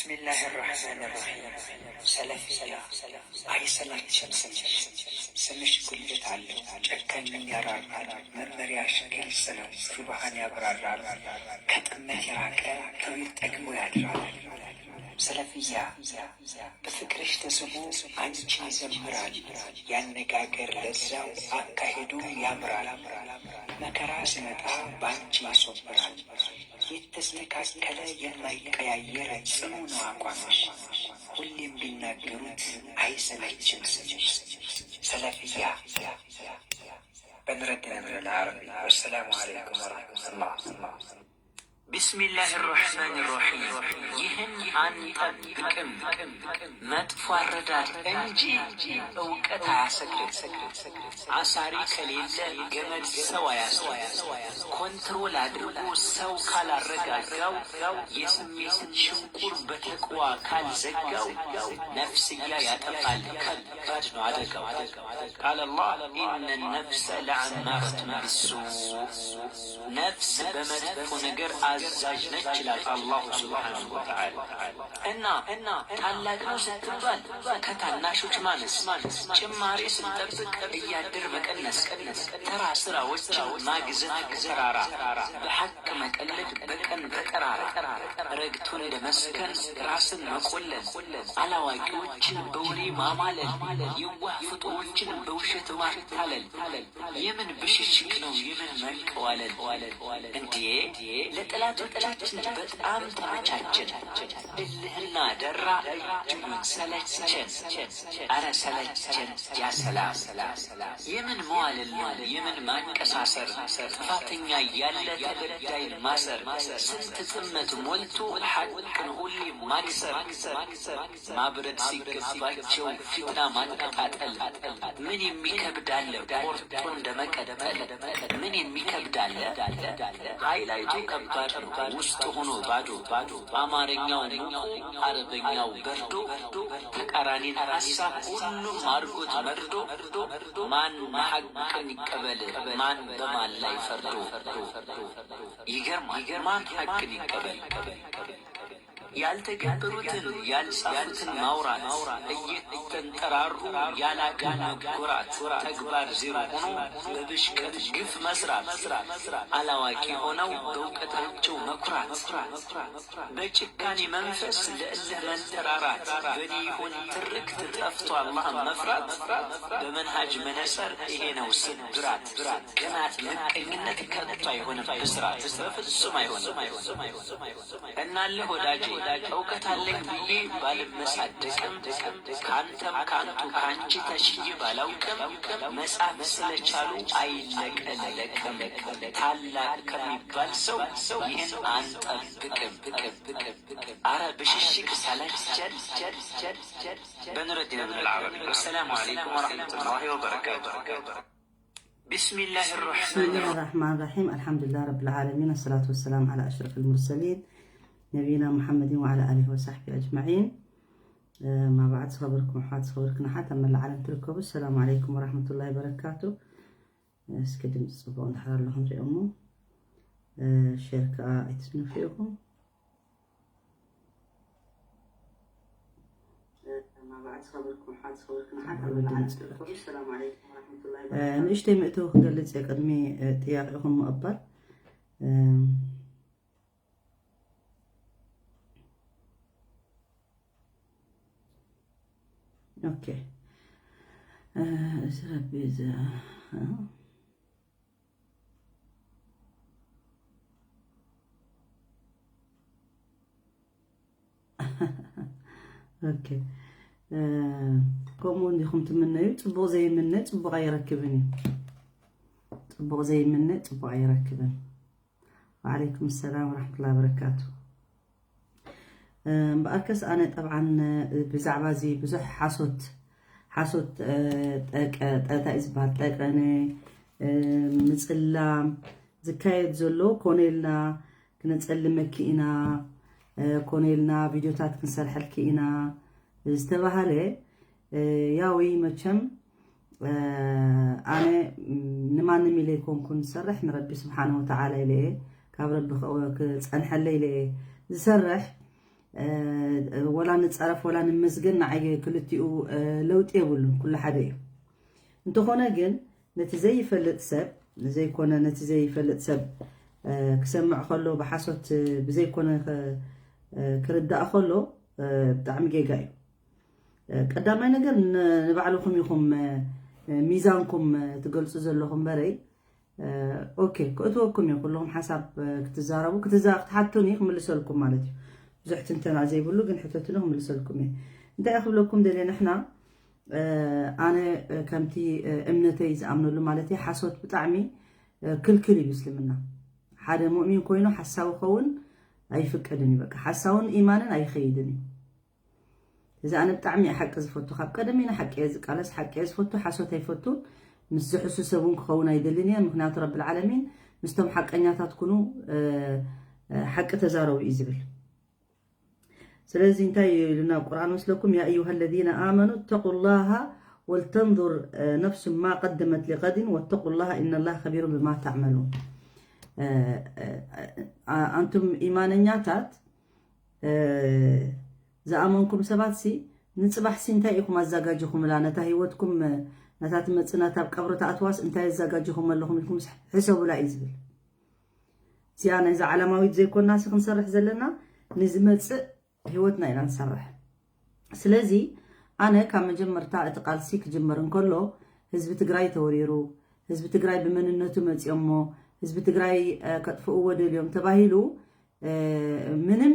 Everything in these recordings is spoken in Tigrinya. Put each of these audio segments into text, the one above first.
بسم الله الرحمن الرحيم. ሰለፍያ፣ አይሰለችም ስምሽ። ስምሽ ጉልት አለው፣ ጨካኝም ያራራል። መመሪያሽ ግልጽ ነው፣ ሹብሃን ያብራራል። ከጥመት የራቀ ተውሂድ ጠግቦ ያድራል። ሰለፍያ፣ በፍቅርሽ ተስቦ አንቺን ይዘምራል። ያነጋገር ለዛው አካሄዱ ያምራል። መከራ ሲመጣ ባንቺ ይሶብራል። የተስተካከለ የማይቀያየር ጽኑ ነው አቋምሽ። ሁሌም ቢናገሩት አይሰለችም ስምሽ። ሰለፍያ በኑረዲን አብዱል ዓረቢ። ወሰላሙ አለይኩም ወረሕመቱላህ። ቢስሚላህ ራሕማን ራሒም። ይህን አንጠብቅም። መጥፎ አረዳድ እንጂ እውቀት አያሰግድም። አሳሪ ከሌለ ገመድ ሰው አያስርም። ኮንትሮል አድርጎ ሰው ካላረጋጋው የስሜትን ሽንቁር በተቅዋ ካልዘጋው ነፍስያ ያጠፋል። ከባድ ነው አደጋው። ቃለ አላህ ኢነ ነፍሰ ለአማረቱን ቢሱእ። ነፍስ በመጥፎ ነገር አዛዥ ነች ይላል አላሁ ሱብሓነሁ ወተዓላ። እና ታላቅ ነው ስትባል ከታናሾች ማነስ፣ ጭማሪ ስንጠብቅ እያደር መቀነስ፣ ተራ ስራዎችን ማግዘፍ ተራራ፣ በሐቅ መቀለድ በቀን በጠራራ፣ ረግቶ እንደ መስከን ራስን መቆለል፣ አላዋቂዎችን በወሬ ማማለል፣ የዋህ ፍጡሮችን በውሸት ማታለል፣ የምን ብሽሽቅ ነው የምን መንቀዋለል? እንዴ ለጠላቶቻችን በጣም ተመቻቸን። እልህና ደራ እጅጉን ሰለቸን። አረ ሰለቸን ያሰላም። የምን መዋለል ነው የምን ማንቀሳሰር? ጥፋተኛ ያለ ተበዳይን ማሰር። ስንት ጥመት ሞልቶ ሐቅን ሁሌ ማክሰር። ማብረድ ሲገባቸው ፊትና ማቀጣጠል ምን የሚከብድ አለ? ቆርጦ እንደመቀጠል ምን የሚከብድ አለ? ሃይላይቱ ከባድ ነው ውስጥ ሆኖ ባዶ። አማርኛው ሙቁ አረበኛው በርዶ። ተቃራኒን ሐሳብ ሁሉም አርጎት መርዶ። ማን ሐቅን ይቀበል ማን በማን ላይ ፈርዶ? ይገርማል። ማን ሐቅን ይቀበል? ያልተገበሩትን ያልጻፉትን ማውራት፣ እየተንጠራሩ ያላቅም መጎራት፣ ተግባር ዜሮ ሆኖ በብሽቀት ግፍ መስራት፣ አላዋቂ ሆነው በእውቀታቸው መኩራት፣ በጭካኔ መንፈስ ለእልህ መንጠራራት፣ በኔ ይሁን ትርክት ጠፍቶ አላህን መፍራት፣ በመንሃጅ መነጸር ይሄ ነው ስብራት። ቅናት፣ ምቀኝነት ከቶ አይሆንም ብስራት፣ በፍጹም አይሆንም። እናልህ ወዳጄ እውቀት አለኝ ብዬ ባልመጻደቅም፣ ካንተም ካንቱ ካንቺ ተሽዬ ባላውቅም፣ መጻፍ ስለቻሉ አይለቀለቅም። ታላቅ ከሚባል ሰው ይህን አንጠብቅም። አረ ብሽሽቅ ሰለቸን። በኑረዲን ብን አልዓረቢ። ወሰላሙ አለይኩም ወረሕመቱላሂ ወበረካቱ። بسم الله الرحمن الرحيم. بسم الله الرحمن الرحيم. الحمد لله رب العالمين. الصلاة والسلام على أشرف المرسلين نبينا محمد وعلى آله وصحبه أجمعين. أما بعد، ዝኸበርኩም ኣሕዋት፣ ዝኸበርክን ኣሓት ኣብ መላእ ዓለም ትርከቡ፣ السلام عليكم ورحمة الله وبركاته. እስኪ ድምፂ ፅቡቕ እንድሕር ኣሎ ክንሪኦ እሞ፣ እ፣ ሼር ከዓ ኣይትስንፉ ኢኹም። እ፣ ንእሽተይ ምእተው ክገልፅ እየ ቅድሚ፣ እ፣ ጥያቄኹም ምቕባል። እ፣ ኦኬ። እ፣ እዚ ረቢ እዚ፣ እ፣ ኦኬ። እ፣ ከምኡ እንዲኹም ትምነዩ። ጽቡቕ ዘይምነ ጽቡቕ ኣይረክብን እዩ። ጽቡቕ ዘይምነ ጽቡቕ ኣይረክብን። ወዓለይኩም ሰላም ወራሕመቱላሂ ወበረካቱ። እ፣ እምበኣርከስ ኣነ ጠብዓን፣ እ፣ ብዛዕባ እዚ ብዙሕ ሓሶት፣ ሓሶት፣ እ፣ ጠቀ-፣ ጠ-፣ እንታይ እዩ ዝበሃል? ጠቀነ፣ እ፣ ምጽላም ዝካየድ ዘሎ ኮነ ኢልና ክነጸልመኪ ኢና፣ እ፣ ኮነ ኢልና ቪድዮታት ክንሰርሐልኪ ኢና ዝተባሃለ፣ እ፣ ያዊ መቸም፣ እ፣ ኣነ፣ ም፣ ንማንም ኢለ ኣይኮንኩን ዝሰርሕ፣ ንረቢ ስብሓነ ወተዓላ ኢለ እየ፣ ካብ ረቢ ኸ-፣ ክጸንሐለይ ኢለ እየ ዝሰርሕ። ወላ ንፀረፍ ወላ ንመስገን ንዓይ ክልቲኡ ለውጢ የብሉን፣ ኩሉ ሓደ እዩ። እንተኾነ ግን ነቲ ዘይፈልጥ ሰብ ዘይኮነ ነቲ ዘይፈልጥ ሰብ ክሰምዕ ከሎ ብሓሶት ብዘይኮነ ክርዳእ ከሎ ብጣዕሚ ጌጋ እዩ። ቀዳማይ ነገር ንባዕልኹም ኢኹም ሚዛንኩም ትገልፁ ዘለኹም በረይ። ኦኬ፣ ክእትወኩም እዩ። ኩልኹም ሓሳብ ክትዛረቡ ክትሓቱኒ ክምልሰልኩም ማለት እዩ። ብዙሕ ትንተና ዘይብሉ ግን ሕተቱኒ ክምልሰልኩም እየ። እንታይ ክብለኩም ደልየ ንሕና ኣነ ከምቲ እምነተይ ዝኣምነሉ ማለት ሓሶት ብጣዕሚ ክልክል እዩ እስልምና። ሓደ ሙእሚን ኮይኑ ሓሳዊ ከውን ኣይፍቀድን እዩ። በቃ ሓሳውን ኢማንን ኣይኸይድን እዩ። እዚ ኣነ ብጣዕሚ ሓቂ ዝፈቱ ካብ ቀደም ኢና ሓቂ እየ ዝቃለስ ሓቂ እየ ዝፈቱ ሓሶት ኣይፈቱን። ምስ ዝሕሱ ሰብ እውን ክኸውን ኣይደልን እየ። ምክንያቱ ረብል ዓለሚን ምስቶም ሓቀኛታት ኩኑ ሓቂ ተዛረቡ እዩ ዝብል። ስለዚ እንታይ ኢሉና ቁርኣን መስለኩም? يا أيها الذين آمنوا اتقوا الله ولتنظر نفس ما قدمت لغد واتقوا الله إن الله خبير بما تعملون። ኣንቱም ኢማነኛታት ዝኣመንኩም ሰባት ሲ ንፅባሕ ሲ እንታይ ኢኹም ኣዘጋጅኹምላ ነታ ህይወትኩም ነታ ትመፅእ ናታ ኣብ ቀብሪ ተኣትዋስ እንታይ ኣዘጋጅኹም ኣለኹም ኢልኩም ሕሰቡላ እዩ ዝብል። እዚኣ ናይዛ ዓለማዊት ዘይኮና ሲ ክንሰርሕ ዘለና ንዝመፅእ ህይወትና ኢና ንሰርሕ። ስለዚ ኣነ ካብ መጀመርታ እቲ ቃልሲ ክጅመር እንከሎ ህዝቢ ትግራይ ተወሪሩ፣ ህዝቢ ትግራይ ብመንነቱ መፂኦሞ፣ ህዝቢ ትግራይ ከጥፍእዎ ደልዮም ተባሂሉ ምንም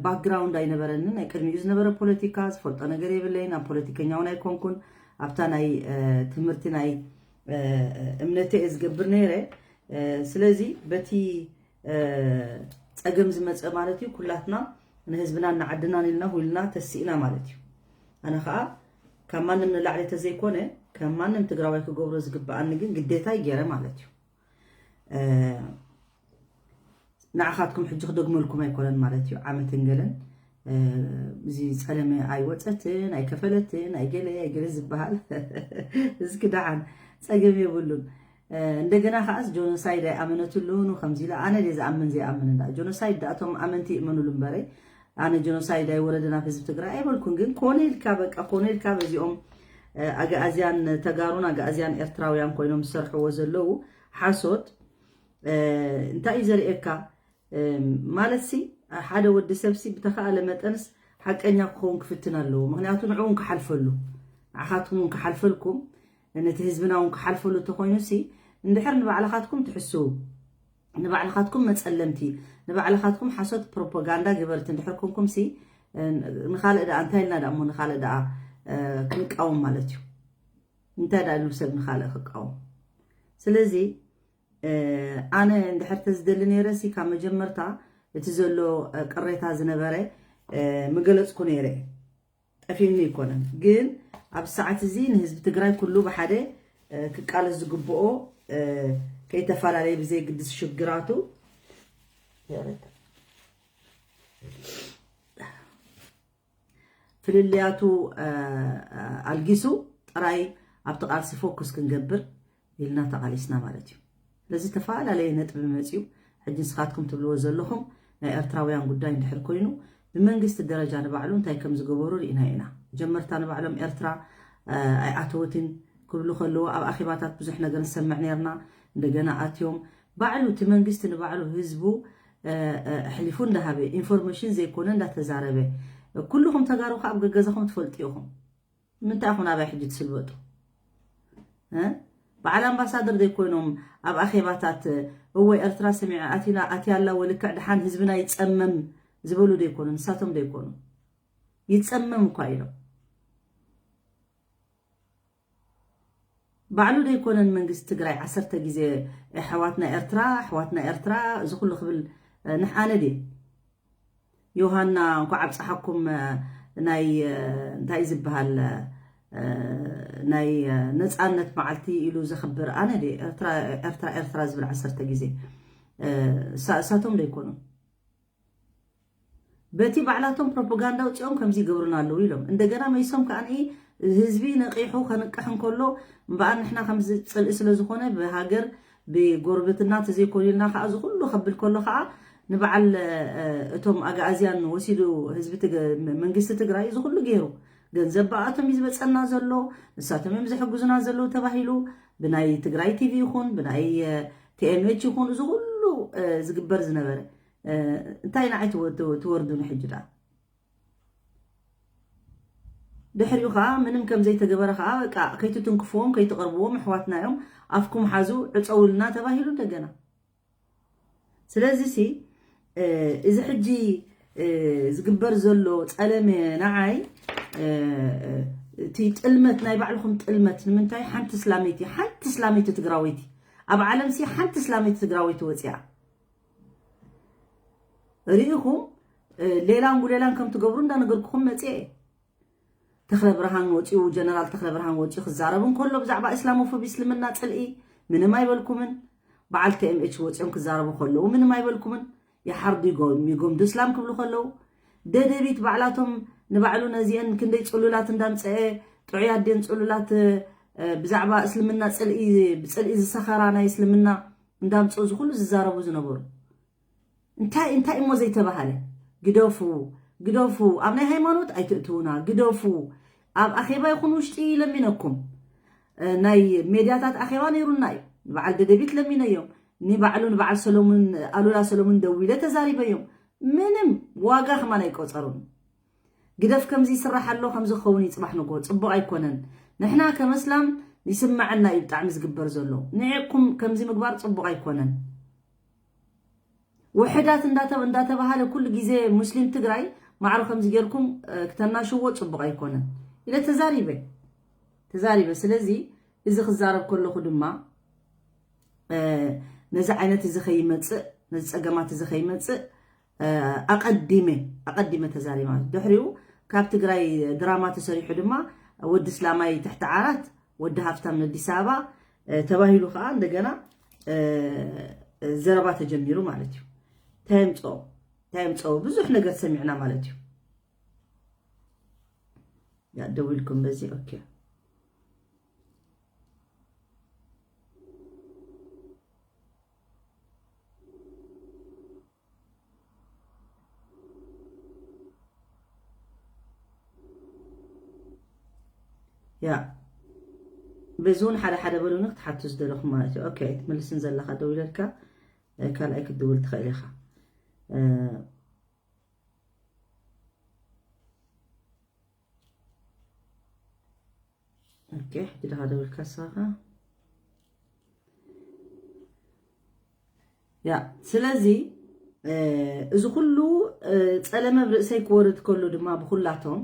ባክግራውንድ ኣይነበረንን። ናይ ቅድሚኡ ዝነበረ ፖለቲካ ዝፈልጦ ነገር የብለይን። ኣብ ፖለቲከኛ እውን ኣይኮንኩን። ኣብታ ናይ ትምህርቲ ናይ እምነተ እየ ዝገብር ነይረ። ስለዚ በቲ ፀገም ዝመፀ ማለት እዩ ኩላትና ንህዝብናን ንዓድናን ኢልና ውልና ተሲእና ማለት እዩ። ኣነ ከዓ ካብ ማንም ንላዕሊ ተዘይኮነ ከም ማንም ትግራዋይ ክገብሮ ዝግበኣኒ ግን ግዴታ ይገይረ ማለት እዩ። ንዓኻትኩም ሕጂ ክደግመልኩም ኣይኮነን ማለት እዩ። ዓመትን ገለን እዚ ፀለመ ኣይወፀትን ኣይከፈለትን ኣይገለ ኣይገለ ዝበሃል እዚ ክደሓን ፀገም የብሉን። እንደገና ከዓስ ጆኖሳይድ ኣይኣመነትሉን ከምዚ ኢለ ኣነ ድየ ዝኣምን ዘይኣምን እንዳ ጆኖሳይድ ዳእቶም ኣመንቲ ይእመኑሉ እምበረይ ኣነ ጆኖሳይድ ኣይወረደን ኣብ ህዝቢ ትግራይ ኣይበልኩን። ግን ኮነ ኢልካ በቃ ኮነ ኢልካ በዚኦም ኣግኣዝያን ተጋሩን ኣግኣዝያን ኤርትራውያን ኮይኖም ዝሰርሕዎ ዘለዉ ሓሶት እንታይ እዩ ዘርእየካ? ማለት ሲ ሓደ ወዲ ሰብ ሲ ብተኸኣለ መጠንስ ሓቀኛ ክኸውን ክፍትን ኣለዎ። ምክንያቱ ንዕኡ እውን ክሓልፈሉ ንዓኻትኩም እውን ክሓልፈልኩም ነቲ ህዝብና እውን ክሓልፈሉ እንተኮይኑ ሲ እንድሕር ንባዕልኻትኩም ትሕስው ንባዕልኻትኩም መፀለምቲ ንባዕልኻትኩም ሓሶት ፕሮፓጋንዳ ግበርቲ እንድሕር ኮንኩም ሲ ንካልእ ደኣ እንታይ ኢልና ደኣ እሞ ንካልእ ደኣ ክንቃወም ማለት እዩ። እንታይ ደኣ ኢሉ ሰብ ንካልእ ክቃወም? ስለዚ ኣነ እንድሕር ተዝደሊ ነይረ ሲ ካብ መጀመርታ እቲ ዘሎ ቅሬታ ዝነበረ ምገለፅኩ ነይረ። ጠፊእኒ ኣይኮነን ግን ኣብ ሰዓት እዚ ንህዝቢ ትግራይ ኩሉ ብሓደ ክቃለስ ዝግብኦ ከይተፈላለየ ብዘይግድስ ሽግራቱ ፍልልያቱ ኣልጊሱ ጥራይ ኣብቲ ቃልሲ ፎኩስ ክንገብር ኢልና ተቓሊስና ማለት እዩ። ስለዚ ተፈላለየ ነጥቢ መፅዩ ሕጂ ንስኻትኩም ትብልዎ ዘለኹም ናይ ኤርትራውያን ጉዳይ እንድሕር ኮይኑ ብመንግስቲ ደረጃ ንባዕሉ እንታይ ከም ዝገበሩ ርኢና ኢና። ጀመርታ ንባዕሎም ኤርትራ ኣይኣተወትን ክብሉ ከለዎ ኣብ ኣኼባታት ብዙሕ ነገር ንሰምዕ ነርና። እንደገና ኣትዮም ባዕሉ እቲ መንግስቲ ንባዕሉ ህዝቡ ኣሕሊፉ እንዳሃበ ኢንፎርሜሽን ዘይኮነ እንዳተዛረበ ኩልኹም ተጋሩ ከዓ ኣብ ገገዛኹም ትፈልጡ ኢኹም። ንምንታይ ኢኹም ናባይ ሕጂ ትስልበጡ? በዓል ኣምባሳደር ዘይኮይኖም ኣብ ኣኼባታት እወ ኤርትራ ሰሚዐ ኣቲና ኣትያላ ወልክዕ ድሓን ህዝብና ይፀመም ዝበሉ ዘይኮኑ ንሳቶም ዘይኮኑ ይፀመም እኳ ኢሎም ባዕሉ ዘይኮነን መንግስቲ ትግራይ ዓሰርተ ግዜ ኣሕዋትና ኤርትራ ኣሕዋትና ኤርትራ እዚ ኩሉ ክብል ንሕ ኣነ ድየ ዮሃና እንኳዕ ኣብፀሓኩም ናይ እንታይ ዝበሃል ናይ ነፃነት መዓልቲ ኢሉ ዘኽብር ኣነ ድየ ኤርትራ ኤርትራ ዝብል ዓሰርተ ግዜ እሳቶም ዘይኮኑ በቲ ባዕላቶም ፕሮፓጋንዳ ውፅኦም ከምዚ ይገብሩና ኣለዉ ኢሎም እንደገና መይሶም ከዓ ህዝቢ ነቂሑ ከንቅሕ እንከሎ እምበኣር ንሕና ከምዚ ፅልኢ ስለ ዝኾነ ብሃገር ብጎርብትና ተዘይኮይልና ከዓ እዚ ኩሉ ከብል ከሎ ከዓ ንበዓል እቶም ኣግኣዝያን ወሲዱ ህዝቢ መንግስቲ ትግራይ እዚ ኩሉ ገይሩ፣ ገንዘብ ብኣቶም እዩ ዝበፀና ዘሎ፣ ንሳቶም እዮም ዝሕግዙና ዘለዉ ተባሂሉ ብናይ ትግራይ ቲቪ ይኹን ብናይ ቲኤምኤች ይኹን እዚ ኩሉ ዝግበር ዝነበረ እንታይ ንዓይ ትወርዱኒ ሕጂ ደኣ? ድሕሪኡ ከዓ ምንም ከም ዘይተገበረ ከዓ በቃ ከይትትንክፍዎም ከይትቐርብዎም ኣሕዋትና እዮም፣ ኣፍኩም ሓዙ ዕፀውልና ተባሂሉ እንደገና። ስለዚ ሲ እዚ ሕጂ ዝግበር ዘሎ ፀለመ ንዓይ እቲ ጥልመት ናይ ባዕልኹም ጥልመት ንምንታይ ሓንቲ ስላመይቲ ሓንቲ ስላመይቲ ትግራወይቲ ኣብ ዓለም ሲ ሓንቲ ስላመይቲ ትግራወይቲ ወፂኣ ርኢኹም ሌላን ጉሌላን ከም ትገብሩ እንዳነገርኩኹም መፅአ። ተኽለ ብርሃን ወፂኡ ጀነራል ተኽለ ብርሃን ወፂኡ ክዛረብ እንከሎ ብዛዕባ እስላሞፎቢ እስልምና ፅልኢ ምንም ኣይበልኩምን። በዓል ቲኤምኤች ወፂኦም ክዛረቡ ከለዉ ምንም ኣይበልኩምን። ይሓርዱ ይጎምዱ እስላም ክብሉ ከለዉ ደደቢት ባዕላቶም ንባዕሉ ነዚአን ክንደይ ፅሉላት እንዳምፀአ ጥዑይ ኣዴን ፅሉላት ብዛዕባ እስልምና ፅልኢ ብፅልኢ ዝሰኸራ ናይ እስልምና እንዳምፅኡ እዚ ኩሉ ዝዛረቡ ዝነበሩ እንታይ እንታይ እሞ ዘይተባሃለ ግደፉ ግደፉ ኣብ ናይ ሃይማኖት ኣይትእትውና ግደፉ ኣብ ኣኼባ ይኹን ውሽጢ ለሚነኩም ናይ ሜድያታት ኣኼባ ነይሩና እዩ ንበዓል ደደቢት ለሚነዮም ንባዕሉ ንበዓል ሰሎሙን ኣሉላ ሰሎሙን ደዊለ ተዛሪበዮም ምንም ዋጋ ከማን ኣይቆፀሩን ግደፍ ከምዚ ይስራሕ ኣሎ ከምዚ ክኸውን ይፅባሕ ንጎ ፅቡቅ ኣይኮነን ንሕና ከመስላም ይስማዐና እዩ ብጣዕሚ ዝግበር ዘሎ ንዕኩም ከምዚ ምግባር ፅቡቅ ኣይኮነን ውሕዳት እንዳተባሃለ ኩሉ ግዜ ሙስሊም ትግራይ ማዕረ ከምዚ ጌርኩም ክተናሽዎ ፅቡቅ ኣይኮነን ኢለ ተዛሪበ ተዛሪበ ስለዚ እዚ ክዛረብ ከለኹ ድማ ነዚ ዓይነት እዚ ከይመፅእ ነዚ ፀገማት እዚ ከይመፅእ ኣቐዲመ ኣቐዲመ ተዛሪባ ድሕሪኡ ካብ ትግራይ ድራማ ተሰሪሑ ድማ ወዲ ስላማይ ትሕቲ ዓራት ወዲ ሃፍታም ነዲስ ኣበባ ተባሂሉ ከዓ እንደገና ዘረባ ተጀሚሩ ማለት እዩ። እንታይ የምፅኦ እንታይ የምፅኦ ብዙሕ ነገር ሰሚዕና ማለት እዩ። ያ ደዊልኩም በዚ ኦኬ ያ በዚ እውን ሓደ ሓደ በሉኒ ክትሓቱ ዝደለኹም ማለት እዩ። ኦኬ ኣይትመልስን ዘለኻ ደው ኢለልካ ካልኣይ ክትድውል ትኽእል ኢኻ። ኦኬ ሕጂ ደኻ ደውልካ ሳኻ ያ ስለዚ እዚ ኩሉ ፀለመ ኣብ ርእሰይ ክወርድ ከሎ ድማ ብኩላቶም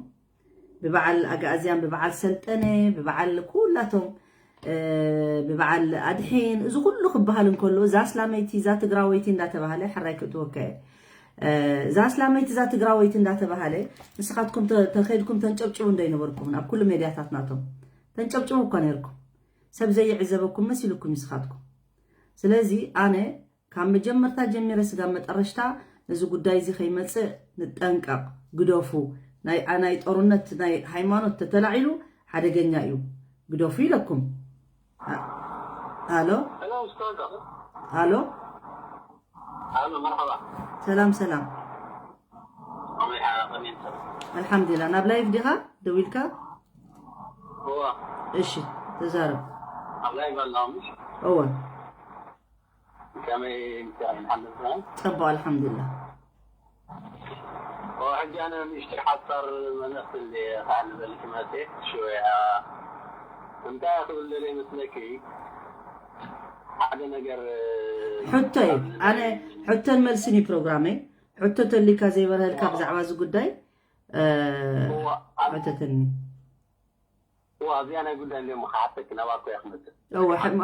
ብበዓል ኣግኣዝያን ብበዓል ሰልጠነ ብበዓል ኩላቶም ብበዓል ኣድሒን እዚ ኩሉ ክበሃል እንከሎ እዛ ኣስላመይቲ እዛ ትግራወይቲ እንዳተባሃለ ሕራይ ክእትወካ እየ እዛ ኣስላመይቲ እዛ ትግራወይቲ እንዳተባሃለ ንስኻትኩም ተኸድኩም ተንጨብጭቡ እንዳይነበርኩምን ኣብ ኩሉ ሜድያታት ናቶም ተንጨብጭቡ እኳ ነርኩም ሰብ ዘይዕዘበኩም መሲልኩም ንስኻትኩም ስለዚ ኣነ ካብ መጀመርታ ጀሚረ ስጋብ መጠረሽታ ነዚ ጉዳይ እዚ ከይመፅእ ንጠንቀቕ ግደፉ ናይ ናይ ጦርነት ናይ ሃይማኖት ተተላዒሉ ሓደገኛ እዩ ግደፉ ኢለኩም ኣሎ ኣሎ ሰላም ሰላም ኣልሓምዱላ ናብ ላይፍ ዲኻ ደዊልካ እሺ ተዛረብ እወ ፀቡቅ ኣልሓምዱላ ሕጂ ኣነ ንእሽተይ ሓፃር መልእኽቲ እንደ ከዓ ንበልኪ መፅእ ሽወያ እንታይ ክብል ደለ ይመስለኪ ሓደ ነገር ሕቶ እዩ ኣነ ሕቶን መልስን እዩ ፕሮግራመይ ሕቶ ተሊካ ዘይበርሀልካ ብዛዕባ እዚ ጉዳይ ሕተተኒ ኣብዚኣ ናይ ጉዳይ እንደ ክሓተኪ ናባኮ እያ ክመፅእ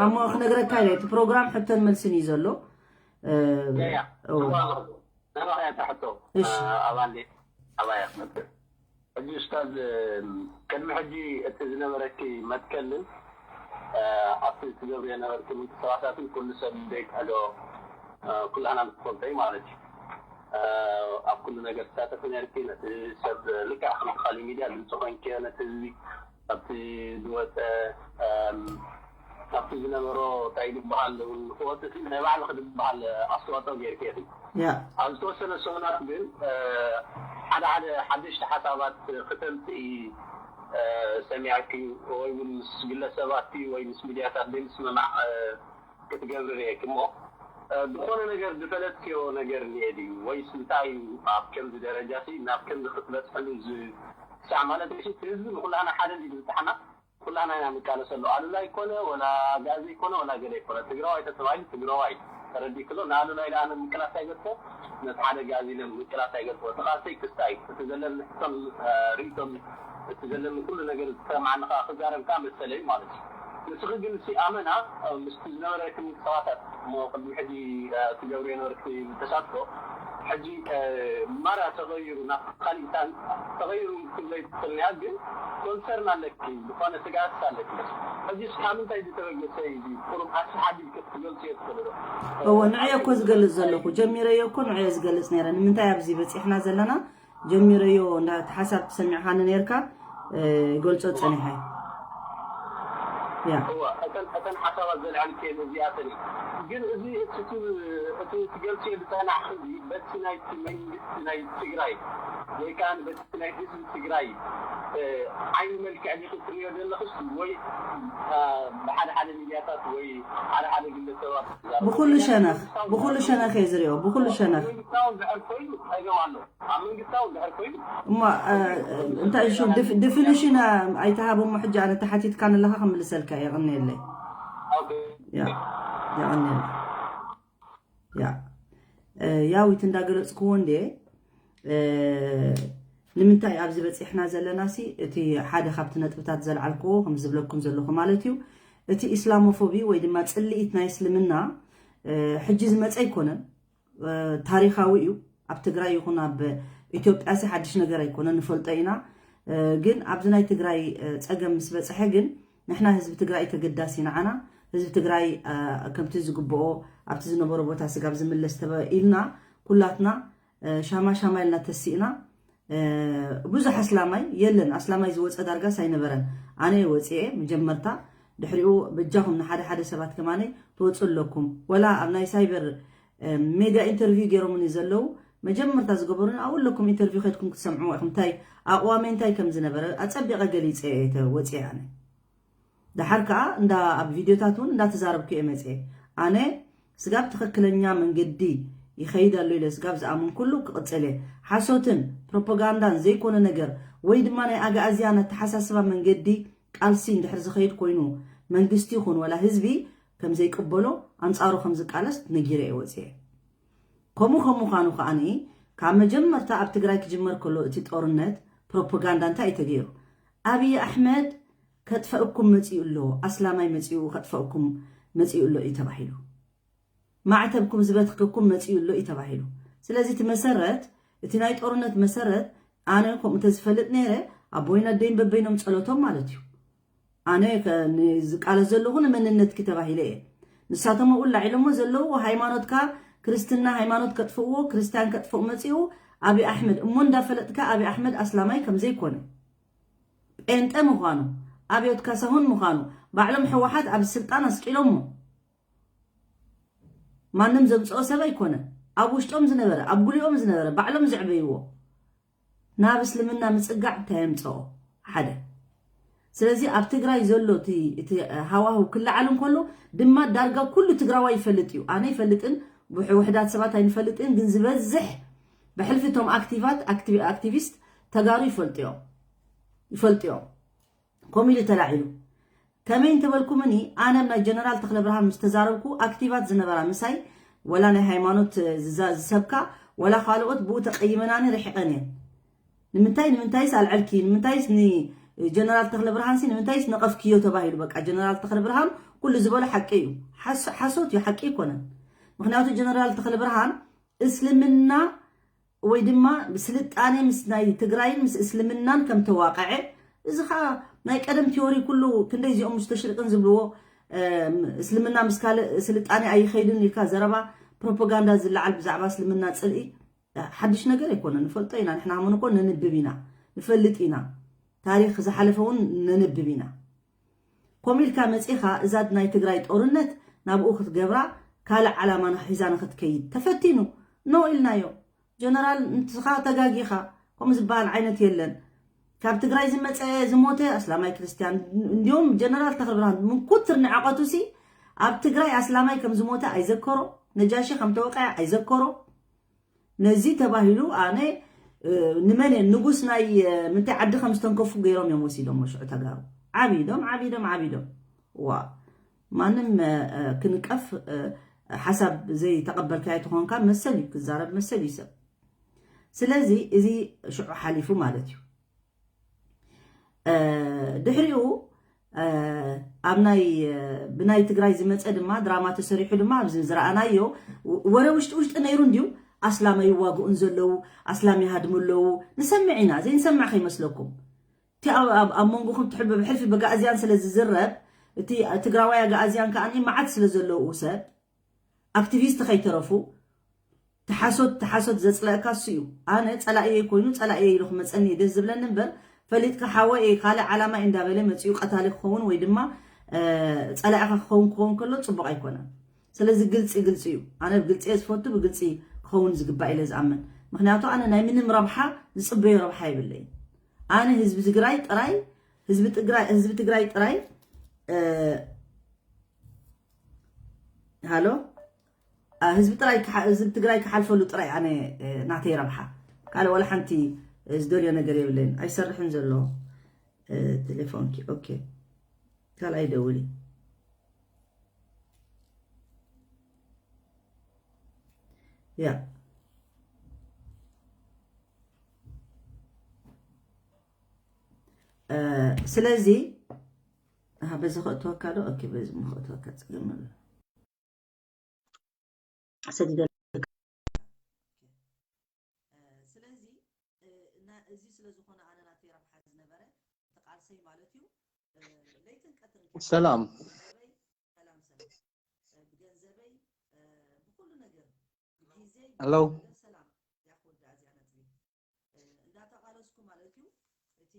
እሞ ክነግረካ ኢለ እቲ ፕሮግራም ሕቶን መልስን እዩ ዘሎ ናባኸ እያ ሕቶ ኣባንዴ ኣባያ ክመፅእ ሕጂ ኡስታዝ ቅድሚ ሕጂ እቲ ዝነበረኪ መትከልን ኣብቲ ትገብርዮ ነበርኪ ምንቅስቃሳትን ኩሉ ሰብ ዘይክሕዶ ኩላህና ምስ ትፈልጦ እዩ ማለት እዩ ኣብ ኩሉ ነገር ትሳተፊ ነርኪ ነቲ ሰብ ልክዕ ከም ካሊ ሚድያ ድምፂ ኮንኪዮ ነቲ ህዝቢ ኣብቲ ዝወፀ ካብቲ ዝነበሮ እንታይ ዝበሃል እውን ክወፅእ ናይ ባዕልኺ ዝበሃል ኣስተዋፅኦ ጌርኪ ኢኺ። ያ ኣብ ዝተወሰነ ሰሙናት ግን ሓደ ሓደ ሓደሽቲ ሓሳባት ክተምፅኢ ሰሚዐኪ ወይ እውን ምስ ግለሰባት ወይ ምስ ሚድያታት ዘይምስምማዕ ክትገብሪ ርእየኪ እሞ ዝኾነ ነገር ዝፈለጥክዮ ነገር እኒኤ ድዩ ወይስ እንታይ እዩ ኣብ ከምዚ ደረጃ ሲ ናብ ከምዚ ክትበፅሕሉ ዝሳዕ ማለት እዩ ህዝቢ ንኩላና ሓደ እንዲ ዝበፅሓና ኩላና ኢና ንቃለሰሉ ኣሉላ ይኮነ ወላ ጋዚ ይኮነ ወላ ገለ ይኮነ ትግራዋይ ተተባሂሉ ትግራዋይ ተረዲክሎ ንኣሉላ ኢለ ኣነ ምቅላስ ኣይገድፎ ነቲ ሓደ ጋዚ ኢለ ምቅላስ ኣይገድፎ እቲ ቃልሰይ ክስታይ እቲ ዘለኒ ሕቶን ርእቶን እቲ ዘለኒ ኩሉ ነገር ዝሰማዕኒ ከዓ ክዛረብ ከዓ መሰለይ ማለት እዩ ንስኺ ግን ሲ ኣመና ምስቲ ዝነበረኪ ምንቅስቃሳት እሞ ቅድሚ ሕጂ ትገብርዮ ነበርኪ ተሳትፎ ሕጂ ማራ ተቐይሩ ናብ ካሊእ ተቐይሩ ክትብለይ ትኽእልኒ ግን ኮንሰርን ኣለኪ ዝኾነ ስግኣት ኣለኪ ሕጂ ካብ ምንታይ ዝተበገሰ እዩ ቁሩብ ኣስሓቢልኪ ክትገልፅዮ ትኽእሊ ዶ እወ ንዕዮ እኮ ዝገልፅ ዘለኹ ጀሚረዮ እኮ ንዕዮ ዝገልፅ ነይረ ንምንታይ ኣብዚ በፂሕና ዘለና ጀሚረዮ እንዳ እቲ ሓሳብ ትሰሚዕኻኒ ነርካ ገልጾ ጸኒሐ ያ እዋ እተን እተን ሓሳባት ዘልዓልክየን እዚኣተን እዩ ግን እዚ እቲ እቲ ትገልፅዮ ዝፀናሕኺ እዚ በቲ ናይቲ መንግስቲ ናይ ትግራይ ወይ ከዓ በቲ ናይ ህዝቢ ትግራይ ዓይኒ መልክዕ ዲኺ ትሪኦ ዘለኽስ ወይ ብሓደ ሓደ ሚድያታት ወይ ሓደ ሓደ ግለሰባት ብኩሉ ሸነኽ ብኩሉ ሸነኽ እየ ዝሪኦ ብኩሉ ሸነኽ መንግስታዊ ዝሕር ኮይኑ ፀገም ኣሎ ኣብ መንግስታዊ ድሕር ኮይኑ እሞ እንታይ እሹ ዲፊኒሽን ኣይተሃቦሞ ሕጂ ኣነ ተሓቲትካ ንለኻ ክምልሰልካ የቐንየለይ የቐንየለይ ያ ያዊት እንዳገለፅክዎ እንዴ ንምንታይ ኣብዚ በፂሕና ዘለና ሲ እቲ ሓደ ካብቲ ነጥብታት ዘልዓልክዎ ከም ዝብለኩም ዘለኹ ማለት እዩ እቲ ኢስላሞፎቢ ወይ ድማ ፅልኢት ናይ እስልምና ሕጂ ዝመፀ ኣይኮነን ታሪኻዊ እዩ ኣብ ትግራይ ይኹን ኣብ ኢትዮጵያ ሲ ሓድሽ ነገር ኣይኮነ ንፈልጦ ኢና ግን ኣብዚ ናይ ትግራይ ፀገም ምስ በፅሐ ግን ንሕና ህዝቢ ትግራይ ተገዳሲ ንዓና ህዝቢ ትግራይ ከምቲ ዝግብኦ ኣብቲ ዝነበሮ ቦታ ስጋብ ዝምለስ ተበ ኢልና ኩላትና ሻማ ሻማ ኢልና ተሲእና ብዙሕ ኣስላማይ የለን ኣስላማይ ዝወፀ ዳርጋስ ኣይነበረን ኣነ ወፅኤ መጀመርታ ድሕሪኡ በጃኹም ንሓደ ሓደ ሰባት ከማነይ ትወፁ ኣለኩም ወላ ኣብ ናይ ሳይበር ሜድያ ኢንተርቪው ገይሮምኒ ዘለዉ መጀመርታ ዝገበሩኒ ኣብኡ ኣለኩም ኢንተርቪው ከድኩም ክትሰምዕዎ ኢኹም እንታይ ኣቕዋመይ እንታይ ከም ዝነበረ ኣፀቢቐ ገሊፀ እየ ወፅኤ ኣነ ደሓር ከዓ እንዳ ኣብ ቪድዮታት እውን እንዳተዛረብኩ እየ መፅኤ ኣነ ስጋብ ትኽክለኛ መንገዲ ይኸይድ ኣሎ ኢለ ስጋብ ዝኣምን ኩሉ ክቕፅል እየ ሓሶትን ፕሮፓጋንዳን ዘይኮነ ነገር ወይ ድማ ናይ ኣግኣዝያን ኣተሓሳስባ መንገዲ ቃልሲ እንድሕር ዝኸይድ ኮይኑ መንግስቲ ይኹን ወላ ህዝቢ ከም ዘይቅበሎ ኣንፃሩ ከም ዝቃለስ ነጊረ እየ ወፅኤ ከምኡ ከም ምዃኑ ከዓኒ ካብ መጀመርታ ኣብ ትግራይ ክጅመር ከሎ እቲ ጦርነት ፕሮፓጋንዳ እንታይ እዩ ተገይሩ ኣብይ ኣሕመድ ከጥፈእኩም መፂኡ ኣሎ ኣስላማይ መፂኡ ከጥፈእኩም መፂኡ ኣሎ እዩ ተባሂሉ ማዕተብኩም ዝበትክኩም መፂኡ ኣሎ እዩ ተባሂሉ ስለዚ እቲ መሰረት እቲ ናይ ጦርነት መሰረት ኣነ ከምኡ እንተዝፈልጥ ነይረ ኣቦይን ኣደይን በበይኖም ፀሎቶም ማለት እዩ ኣነ ዝቃለስ ዘለኹ ንመንነትኪ ተባሂለ እየ ንሳቶም ኣብኡ ላዒሎሞ ዘለዉ ሃይማኖትካ ክርስትና ሃይማኖት ከጥፍእዎ ክርስትያን ከጥፍኡ መፂኡ ኣብይ ኣሕመድ እሞ እንዳፈለጥካ ኣብይ ኣሕመድ ኣስላማይ ከምዘይኮነ ጴንጠ ምዃኑ ኣብዮት ካሳሁን ምዃኑ ባዕሎም ሕወሓት ኣብ ስልጣን ኣስቂሎሞ ማንም ዘምፅኦ ሰብ ኣይኮነ ኣብ ውሽጦም ዝነበረ ኣብ ጉሊኦም ዝነበረ ባዕሎም ዘዕበይዎ ናብ እስልምና ምፅጋዕ እንታይ የምፅኦ ሓደ ስለዚ ኣብ ትግራይ ዘሎ እቲ ሃዋህው ክለዓል እንከሎ ድማ ዳርጋ ኩሉ ትግራዋይ ይፈልጥ እዩ ኣነ ይፈልጥን ውሕዳት ሰባት ኣይንፈልጥን ግን ዝበዝሕ ብሕልፊ እቶም ኣክቲቫት ኣክቲቪስት ተጋሩ ይፈልጥዮ ይፈልጥዮ ከምኡ ኢሉ ተላዒሉ ከመይ እንተበልኩምኒ ኣነ ናይ ጀነራል ተክለብርሃን ምስ ተዛረብኩ ኣክቲቫት ዝነበራ ምሳይ ወላ ናይ ሃይማኖት ዝሰብካ ወላ ካልኦት ብኡ ተቀይመናኒ ርሒቀን እየን ንምንታይ ንምንታይስ ኣልዐልኪ ንምንታይስ ንጀነራል ተክለብርሃንሲ ንምንታይስ ነቀፍክዮ ተባሂሉ በቃ ጀነራል ተክለብርሃን ኩሉ ዝበሎ ሓቂ እዩ ሓሶት እዩ ሓቂ ኣይኮነን ምክንያቱ ጀነራል ተክለብርሃን እስልምና ወይ ድማ ስልጣነ ምስ ናይ ትግራይን ምስ እስልምናን ከም ተዋቀዐ እዚ ከዓ ናይ ቀደም ቲዮሪ ኩሉ ክንደይ እዚኦም ሙስተሽሪቅን ዝብልዎ እስልምና ምስ ካልእ ስልጣነ ኣይኸይድን ኢልካ ዘረባ ፕሮፓጋንዳ ዝለዓል ብዛዕባ እስልምና ፅልኢ ሓድሽ ነገር ኣይኮነ ንፈልጦ ኢና ንሕና ሃመን እኮ ነንብብ ኢና ንፈልጥ ኢና ታሪክ ዝሓለፈ እውን ነንብብ ኢና ኮም ኢልካ መጺኻ እዛ ናይ ትግራይ ጦርነት ናብኡ ክትገብራ ካልእ ዓላማ ሒዛ ንክትከይድ ተፈቲኑ። ኖ ኢልናዮ። ጀነራል ንስኻ ተጋጊኻ፣ ከምኡ ዝበሃል ዓይነት የለን። ካብ ትግራይ ዝመፀ ዝሞተ ኣስላማይ ክርስቲያን፣ እንዲሁም ጀነራል ተኽለብርሃን ምንኩትር ንዕቐቱ ሲ ኣብ ትግራይ ኣስላማይ ከም ዝሞተ ኣይዘከሮ። ነጃሺ ከም ተወቀዐ ኣይዘከሮ። ነዚ ተባሂሉ ኣነ ንመን ንጉስ ናይ ምንታይ ዓዲ ከም ዝተንከፉ ገይሮም እዮም ወሲዶሞ ሽዑ ተጋሩ። ዓቢዶም ዓቢዶም ዓቢዶም ዋ ማንም ክንቀፍ ሓሳብ ዘይተቐበልካዮ ተኾንካ መሰል እዩ ክዛረብ መሰል እዩ ሰብ። ስለዚ እዚ ሽዑ ሓሊፉ ማለት እዩ። ድሕሪኡ ኣብ ናይ ብናይ ትግራይ ዝመፀ ድማ ድራማ ተሰሪሑ ድማ ኣብዚ ዝረኣናዮ ወረ ውሽጢ ውሽጢ ነይሩ እንድዩ። ኣስላም ኣይዋግኡን ዘለዉ ኣስላም ይሃድሙ ኣለዉ ንሰምዕ ኢና። ዘይንሰምዕ ከይመስለኩም እቲ ኣብ መንጎኹም ትሕልበ ብሕልፊ በጋእዝያን ስለ ዝዝረብ እቲ ትግራዋይ ኣጋእዝያን ከዓ መዓት ስለ ዘለዉ ሰብ ኣክቲቪስት ከይተረፉ ተሓሶት ተሓሶት ዘፅለእካ እሱ እዩ። ኣነ ፀላእየ ኮይኑ ፀላእየ ኢሉ ክመፀኒ እዩ ደስ ዝብለኒ እምበር ፈሊጥካ ሓወ እየ ካልእ ዓላማ እየ እንዳበለ መፂኡ ቀታሊ ክኸውን ወይ ድማ ፀላእኻ ክኸውን ክኸውን ከሎ ፅቡቕ ኣይኮነን። ስለዚ ግልፂ ግልፂ እዩ። ኣነ ብግልፂ እየ ዝፈቱ ብግልፂ ክኸውን ዝግባእ ኢለ ዝኣምን። ምክንያቱ ኣነ ናይ ምንም ረብሓ ዝፅበዮ ረብሓ የብለይን። ኣነ ህዝቢ ትግራይ ጥራይ ህዝቢ ትግራይ ህዝቢ ትግራይ ጥራይ ሃሎ ህዝቢ ጥራይ ህዝቢ ትግራይ ክሓልፈሉ ጥራይ ኣነ ናተይ ረብሓ ካልእ ዋላ ሓንቲ ዝደልዮ ነገር የብለይን። ኣይሰርሕን ዘሎ ቴሌፎንኪ ኦኬ ካልኣይ ደውሊ ያ ስለዚ በዚ ከእትወካ ዶ በዚ ከእትወካ ፀገም ኣሎ ሰዲደ ስለዚ እዚ ስለ ዝኾነ ኣነ ናተይ ረብሓ ዝነበረ እቲ ቃልሰይ ማለት እዩ ለይትን ቀትርን ሰላም ሰላም ሰላም ብገንዘበይ ብኩሉ ነገር ብጊዘይ ሄሎ ሰላም ያክወዳ እዚኣ ነጥቢ እንዳተቃለስኩ ማለት እዩ እቲ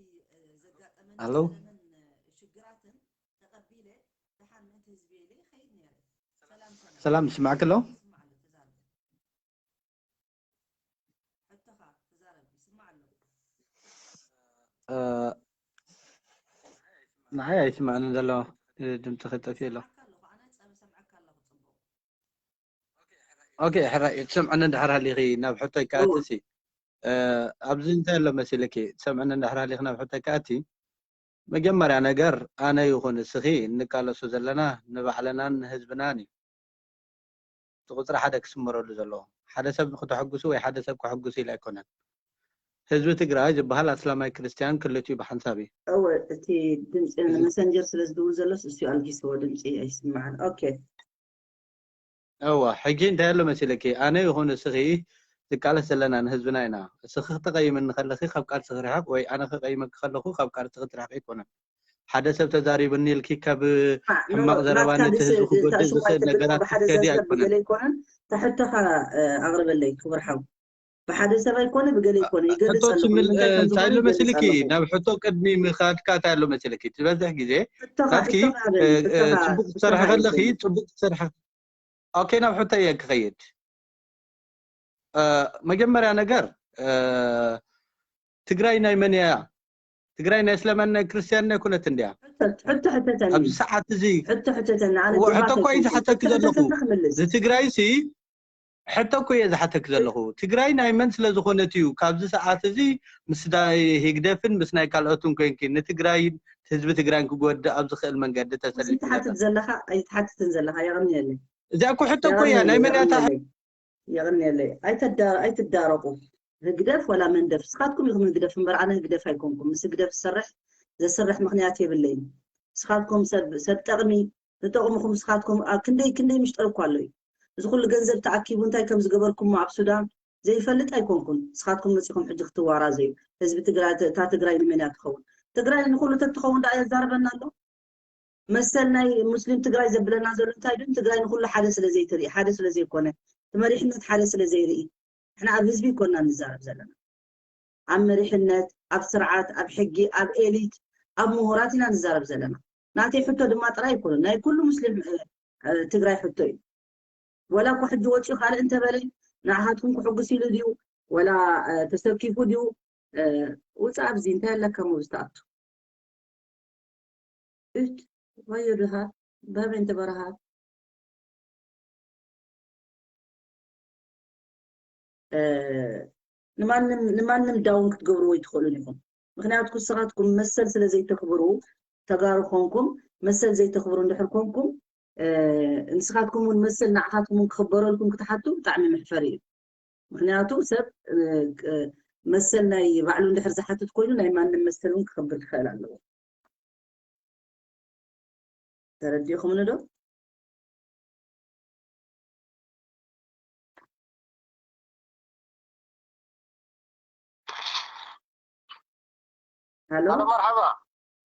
ዘጋጠመን ሄሎ ምን ሽግራትን ተቀቢለ ደሓን ምእንቲ ህዝቢ ኢለ ይኸይድ ነይረ። ሰላም ሰላም ሰላም ይስማዕክ ኣሎ ይስማዕ ኣሎ ተዛረብ። ሕቶኻ ተዛረብ ይስማዕ ኣሎ። ንዓይ ኣይስማዕን ዘሎ ድምፂ ክጠፊ ኣሎ ይሰማዕካ ኣለኹ ኣነ ጸ- ይሰምዐካ ኣለኹ ጽቡቕ። ኦኬ ሕራይ ትሰምዐኒ እንድሕር ሃሊኺ ናብ ሕቶይ ከኣትሲ ኣብዚ እንታይ ኣሎ መሲልኪ ትሰምዐኒ እንድሕር ሃሊኺ ናብ ሕቶይ ከኣቲ መጀመርያ ነገር ኣነ ይኹን እስኺ እንቃለሶ ዘለና ንባዕልናን ንህዝብናን እዩ እቲ ቁፅሪ ሓደ ክስመረሉ ዘለዎ ሓደ ሰብ ንክተሐጉሱ ወይ ሓደ ሰብ ከሐጉሱ ኢለ ኣይኮነን ህዝቢ ትግራይ ዝበሃል ኣስላማይ ክርስትያን ክልቲኡ ብሓንሳብ እዩ እወ እቲ ድምፂ መሰንጀር ስለ ዝድውል ዘሎስ እሱ ኣልጊስዎ ድምፂ ኣይስማዕን ኦኬ እወ ሕጂ እንታይ ኣሎ መሲልኪ ኣነ ይኹን እስኺ ዝቃለስ ዘለና ንህዝብና ኢና እስኺ ክተቀይምኒ ከለኺ ካብ ቃልሲ ክርሕቅ ወይ ኣነ ክቀይመኪ ከለኹ ካብ ቃልሲ ክትርሕቅ ኣይኮነን ሓደ ሰብ ተዛሪብኒ ኢልኪ ካብ ሕማቅ ዘረባ ነቲ ህዝቢ ክጎድእ ዝኽእል ነገራት ክትከዲ ኣይኮነን ተሕተኻ ኣቅርበለይ ክብር ሓው ብሓደ ሰብ ኣይኮነ ብገለ ይኮነ ይገልፅ ኣለኹ እንታይ ኣሎ መሲልኪ ናብ ሕቶ ቅድሚ ምኻድካ እንታይ ኣሎ መሲልኪ ዝበዝሕ ግዜ ናትኪ ፅቡቅ ትሰርሐ ከለኺ ፅቡቅ ትሰርሐ ኦኬ ናብ ሕቶ እየ ክኸይድ መጀመርያ ነገር ትግራይ ናይ መን እያ ትግራይ ናይ እስላማን ናይ ክርስትያን ናይ ኩለት እንድያ ኣብዚ ሰዓት እዚ ሕቶ እኮ እዩ ዝሓተኪ ዘለኹ ንትግራይ ሲ ሕቶ እኮ እየ ዝሓተኪ ዘለኹ ትግራይ ናይ መን ስለ ዝኾነት እዩ ካብዚ ሰዓት እዚ ምስ ህግደፍን ምስ ናይ ካልኦትን ኮንኪ ንትግራይን ህዝቢ ትግራይን ክጎድእ ኣብ ዝኽእል መንገዲ ተሰሊፉ ዘሎ እዚኣ እኮ ሕቶ እኮ እያ ናይ መን እያ እታ የቐንየለይ ኣይትዳረቁ ህግደፍ ወላ መንደፍ ስኻትኩም ኢኹም ህግደፍ እምበር ኣነ ህግደፍ ኣይኮንኩም ምስ ህግደፍ ዝሰርሕ ዘስርሕ ምኽንያት የብለይን ስኻትኩም ሰብ ሰብ ጠቕሚ ዝጠቕምኹም ስኻትኩም ኣብ ክንደይ ክንደይ ምሽጠር እኳ ኣሎ እዩ እዚ ኩሉ ገንዘብ ተኣኪቡ እንታይ ከም ዝገበርኩሞ ኣብ ሱዳን ዘይፈልጥ ኣይኮንኩን ስኻትኩም መፂኹም ሕጂ ክትዋራዘዩ ህዝቢ ትግራይ እታ ትግራይ ንመን እያ ትኸውን ትግራይ ንኩሉ ተትኸውን ዳ የዛርበና ኣሎ መሰል ናይ ሙስሊም ትግራይ ዘብለና ዘሎ እንታይ ድዩ ትግራይ ንኩሉ ሓደ ስለ ዘይትርኢ ሓደ ስለ ዘይኮነ እቲ መሪሕነት ሓደ ስለ ዘይርኢ ንሕና ኣብ ህዝቢ ይኮና ንዛረብ ዘለና ኣብ መሪሕነት ኣብ ስርዓት ኣብ ሕጊ ኣብ ኤሊት ኣብ ምሁራት ኢና ንዛረብ ዘለና ናተይ ሕቶ ድማ ጥራይ ኣይኮነን፣ ናይ ኩሉ ሙስሊም ትግራይ ሕቶ እዩ። ወላ እኮ ሕጂ ወፂኡ ካልእ እንተበለ ንዓኻትኩም ክሕጉስ ኢሉ ድዩ ወላ ተሰኪፉ ድዩ? ውፃእ ኣብዚ እንታይ ኣለካ ሞ ዝተኣቱ እት ወዮ ድኻ በበይ እንተ በረኻ ንማንም ንማንም ዳውን ክትገብርዎ ይትኽእሉን ኢኹም። ምክንያቱ ንስኻትኩም መሰል ስለ ዘይተኽብሩ ተጋሩ ኮንኩም መሰል ዘይተኽብሩ እንድሕር ኮንኩም ንስኻትኩም እውን መሰል ንዓኻትኩም እውን ክኽበረልኩም ክትሓቱ ብጣዕሚ መሕፈሪ እዩ። ምክንያቱ ሰብ መሰል ናይ ባዕሉ እንድሕር ዝሓትት ኮይኑ ናይ ማንም መሰል እውን ክኽብር ክኽእል ኣለዎ። ተረዲእኹምኒ ዶ? هلو. هلو، مرحبا.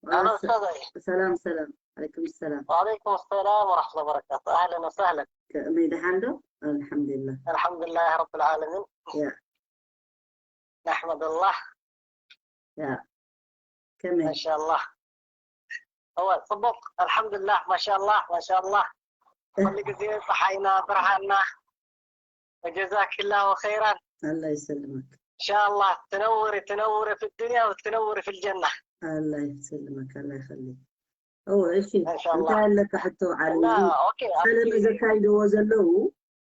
هلو، أستاذي. سلام، سلام. عليكم السلام. وعليكم السلام ورحمة الله وبركاته. أهلًا وسهلًا. كمي دحندو؟ الحمد لله. الحمد لله رب العالمين. يا. نحمد الله. يا. كمي. ما شاء الله. هو صبوك. الحمد لله، ما شاء الله، ما شاء الله. كل جزيرة صحينا برهنا. وجزاك الله خيرا. الله يسلمك. إن شاء الله تنوري، تنوري في الدنيا وتنوري في الجنة. الله يسلمك، الله يخليك. هو إيش إن شاء الله. أنت لك حتى على لا، أوكي، ጸለመ أوكي. ዘካይድዎ ዘለዉ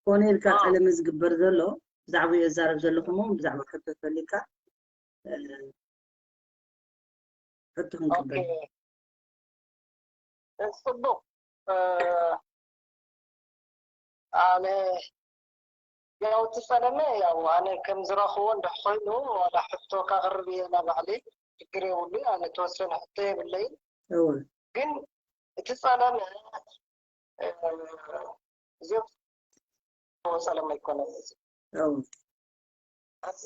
ኮነ ኢልካ ጸለመ ዝግበር ዘሎ ብዛዕባ የዛረብ ዘለኹም ብዛዕባ ሕቶ ፈሊካ ሕቶ ክንቅበል። ጽቡቕ። ኣነ ያው እቲ ጸለመ ያው ኣነ ከም ዝረኽቦ እንድሕ ኮይኑ ዋላ ሕቶ ከቕርብ እየ ናብ ባዕለይ ችግር የብሉ። ኣነ ተወሰነ ሕቶ የብለይን። እወ። ግን እቲ ጸለመ እዚኦም ጸለመ ኣይኮነን እዚ። እወ። ኣብዚ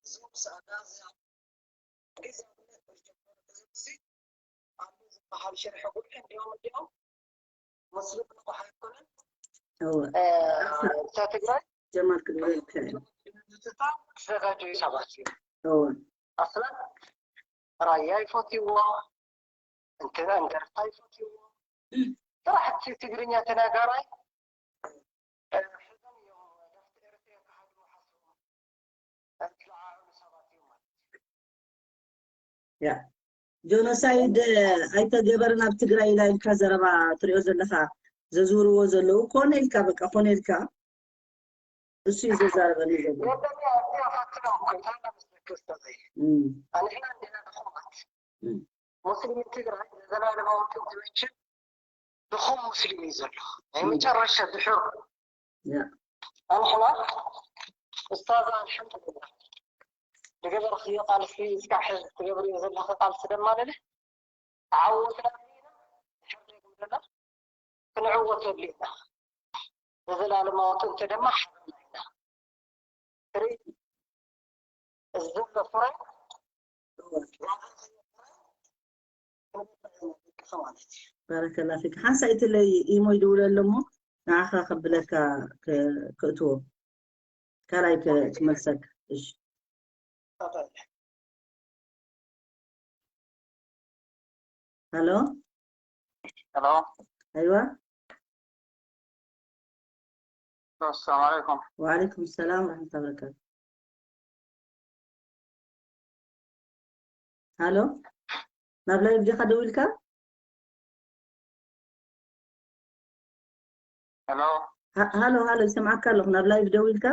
እዚኦም ሰኣዳ እዚ ኣብዚ ዝበሃል ሸርሒ ጉልሒ እንዲኦም እንዲኦም ሙስሊም ንቑሕ ኣይኮነን። እወ። እታ ትግራይ ጀማል ክብረልካ እዩ። ዝዘጋጀዩ ሰባት እዮም። እወ። ኣስላ ራያ ይፈትይዎ፣ እንትና እንደርታ ይፈትይዎ። ስራሕቲ ትግርኛ ተናጋራይ ሕዞም እዮም ናብቲ ኤርትራ ክሃድሙ ሓስቦም ዝለዓሉ ሰባት እዮም ማለት እዩ። ያ ጆኖሳይድ ኣይተገበረን ኣብ ትግራይ ኢላ ኢልካ ዘረባ ትሪኦ ዘለኻ ዘዝውርዎ ዘለዉ ኮነ ኢልካ በቃ ኮነ ኢልካ እሱ እዩ ዘዛረበኒ ዘሎ። የለኛ እዚኣ ፈትኖ እኮ እንታይ መስለክ ኡስታዘይ? እም፣ ኣንሕና እንዲና ድኹማት እም፣ ሙስሊም ትግራይ ዘዘላለማዊ ጥንትኖችን ድኹም ሙስሊም እዩ ዘሎ ናይ እም፣ መጨረሻ ድሑር። ያ ኣንሕና ኡስታዝ ኣልሐምዱሊላህ ዝገበርክዮ ቃልሲ እስካዕ ሕዚ ትገብርዮ ዘለኺ ቃልሲ ደማ ንልሕ ተዓወትና ኢና ድሕር ደይብልና ክንዕወተሉ ኢና። ንዘላለማዊ ጥንቲ ድማ ሓበና ኢና። ትርኢ እዚ ዘሎ ፍረ ባረከላ ፊክ ሓንሳእ ኢትለይ ኢሞ ይድውለ ኣሎ እሞ ንዓኻ ከብለካ ክ- ክእትዎ ካልኣይ ክ- ክመልሰካ እሺ ሃሎ هلو. ኣይዋ السلام عليكم. وعليكم السلام ورحمة الله وبركاته. هلو. ናብ ላይቭ ዲኻ ደዊልካ? هلو. ሃ- ሃሎ ሃሎ ይሰምዓካ ኣለኹ። ናብ ላይቭ ደዊልካ?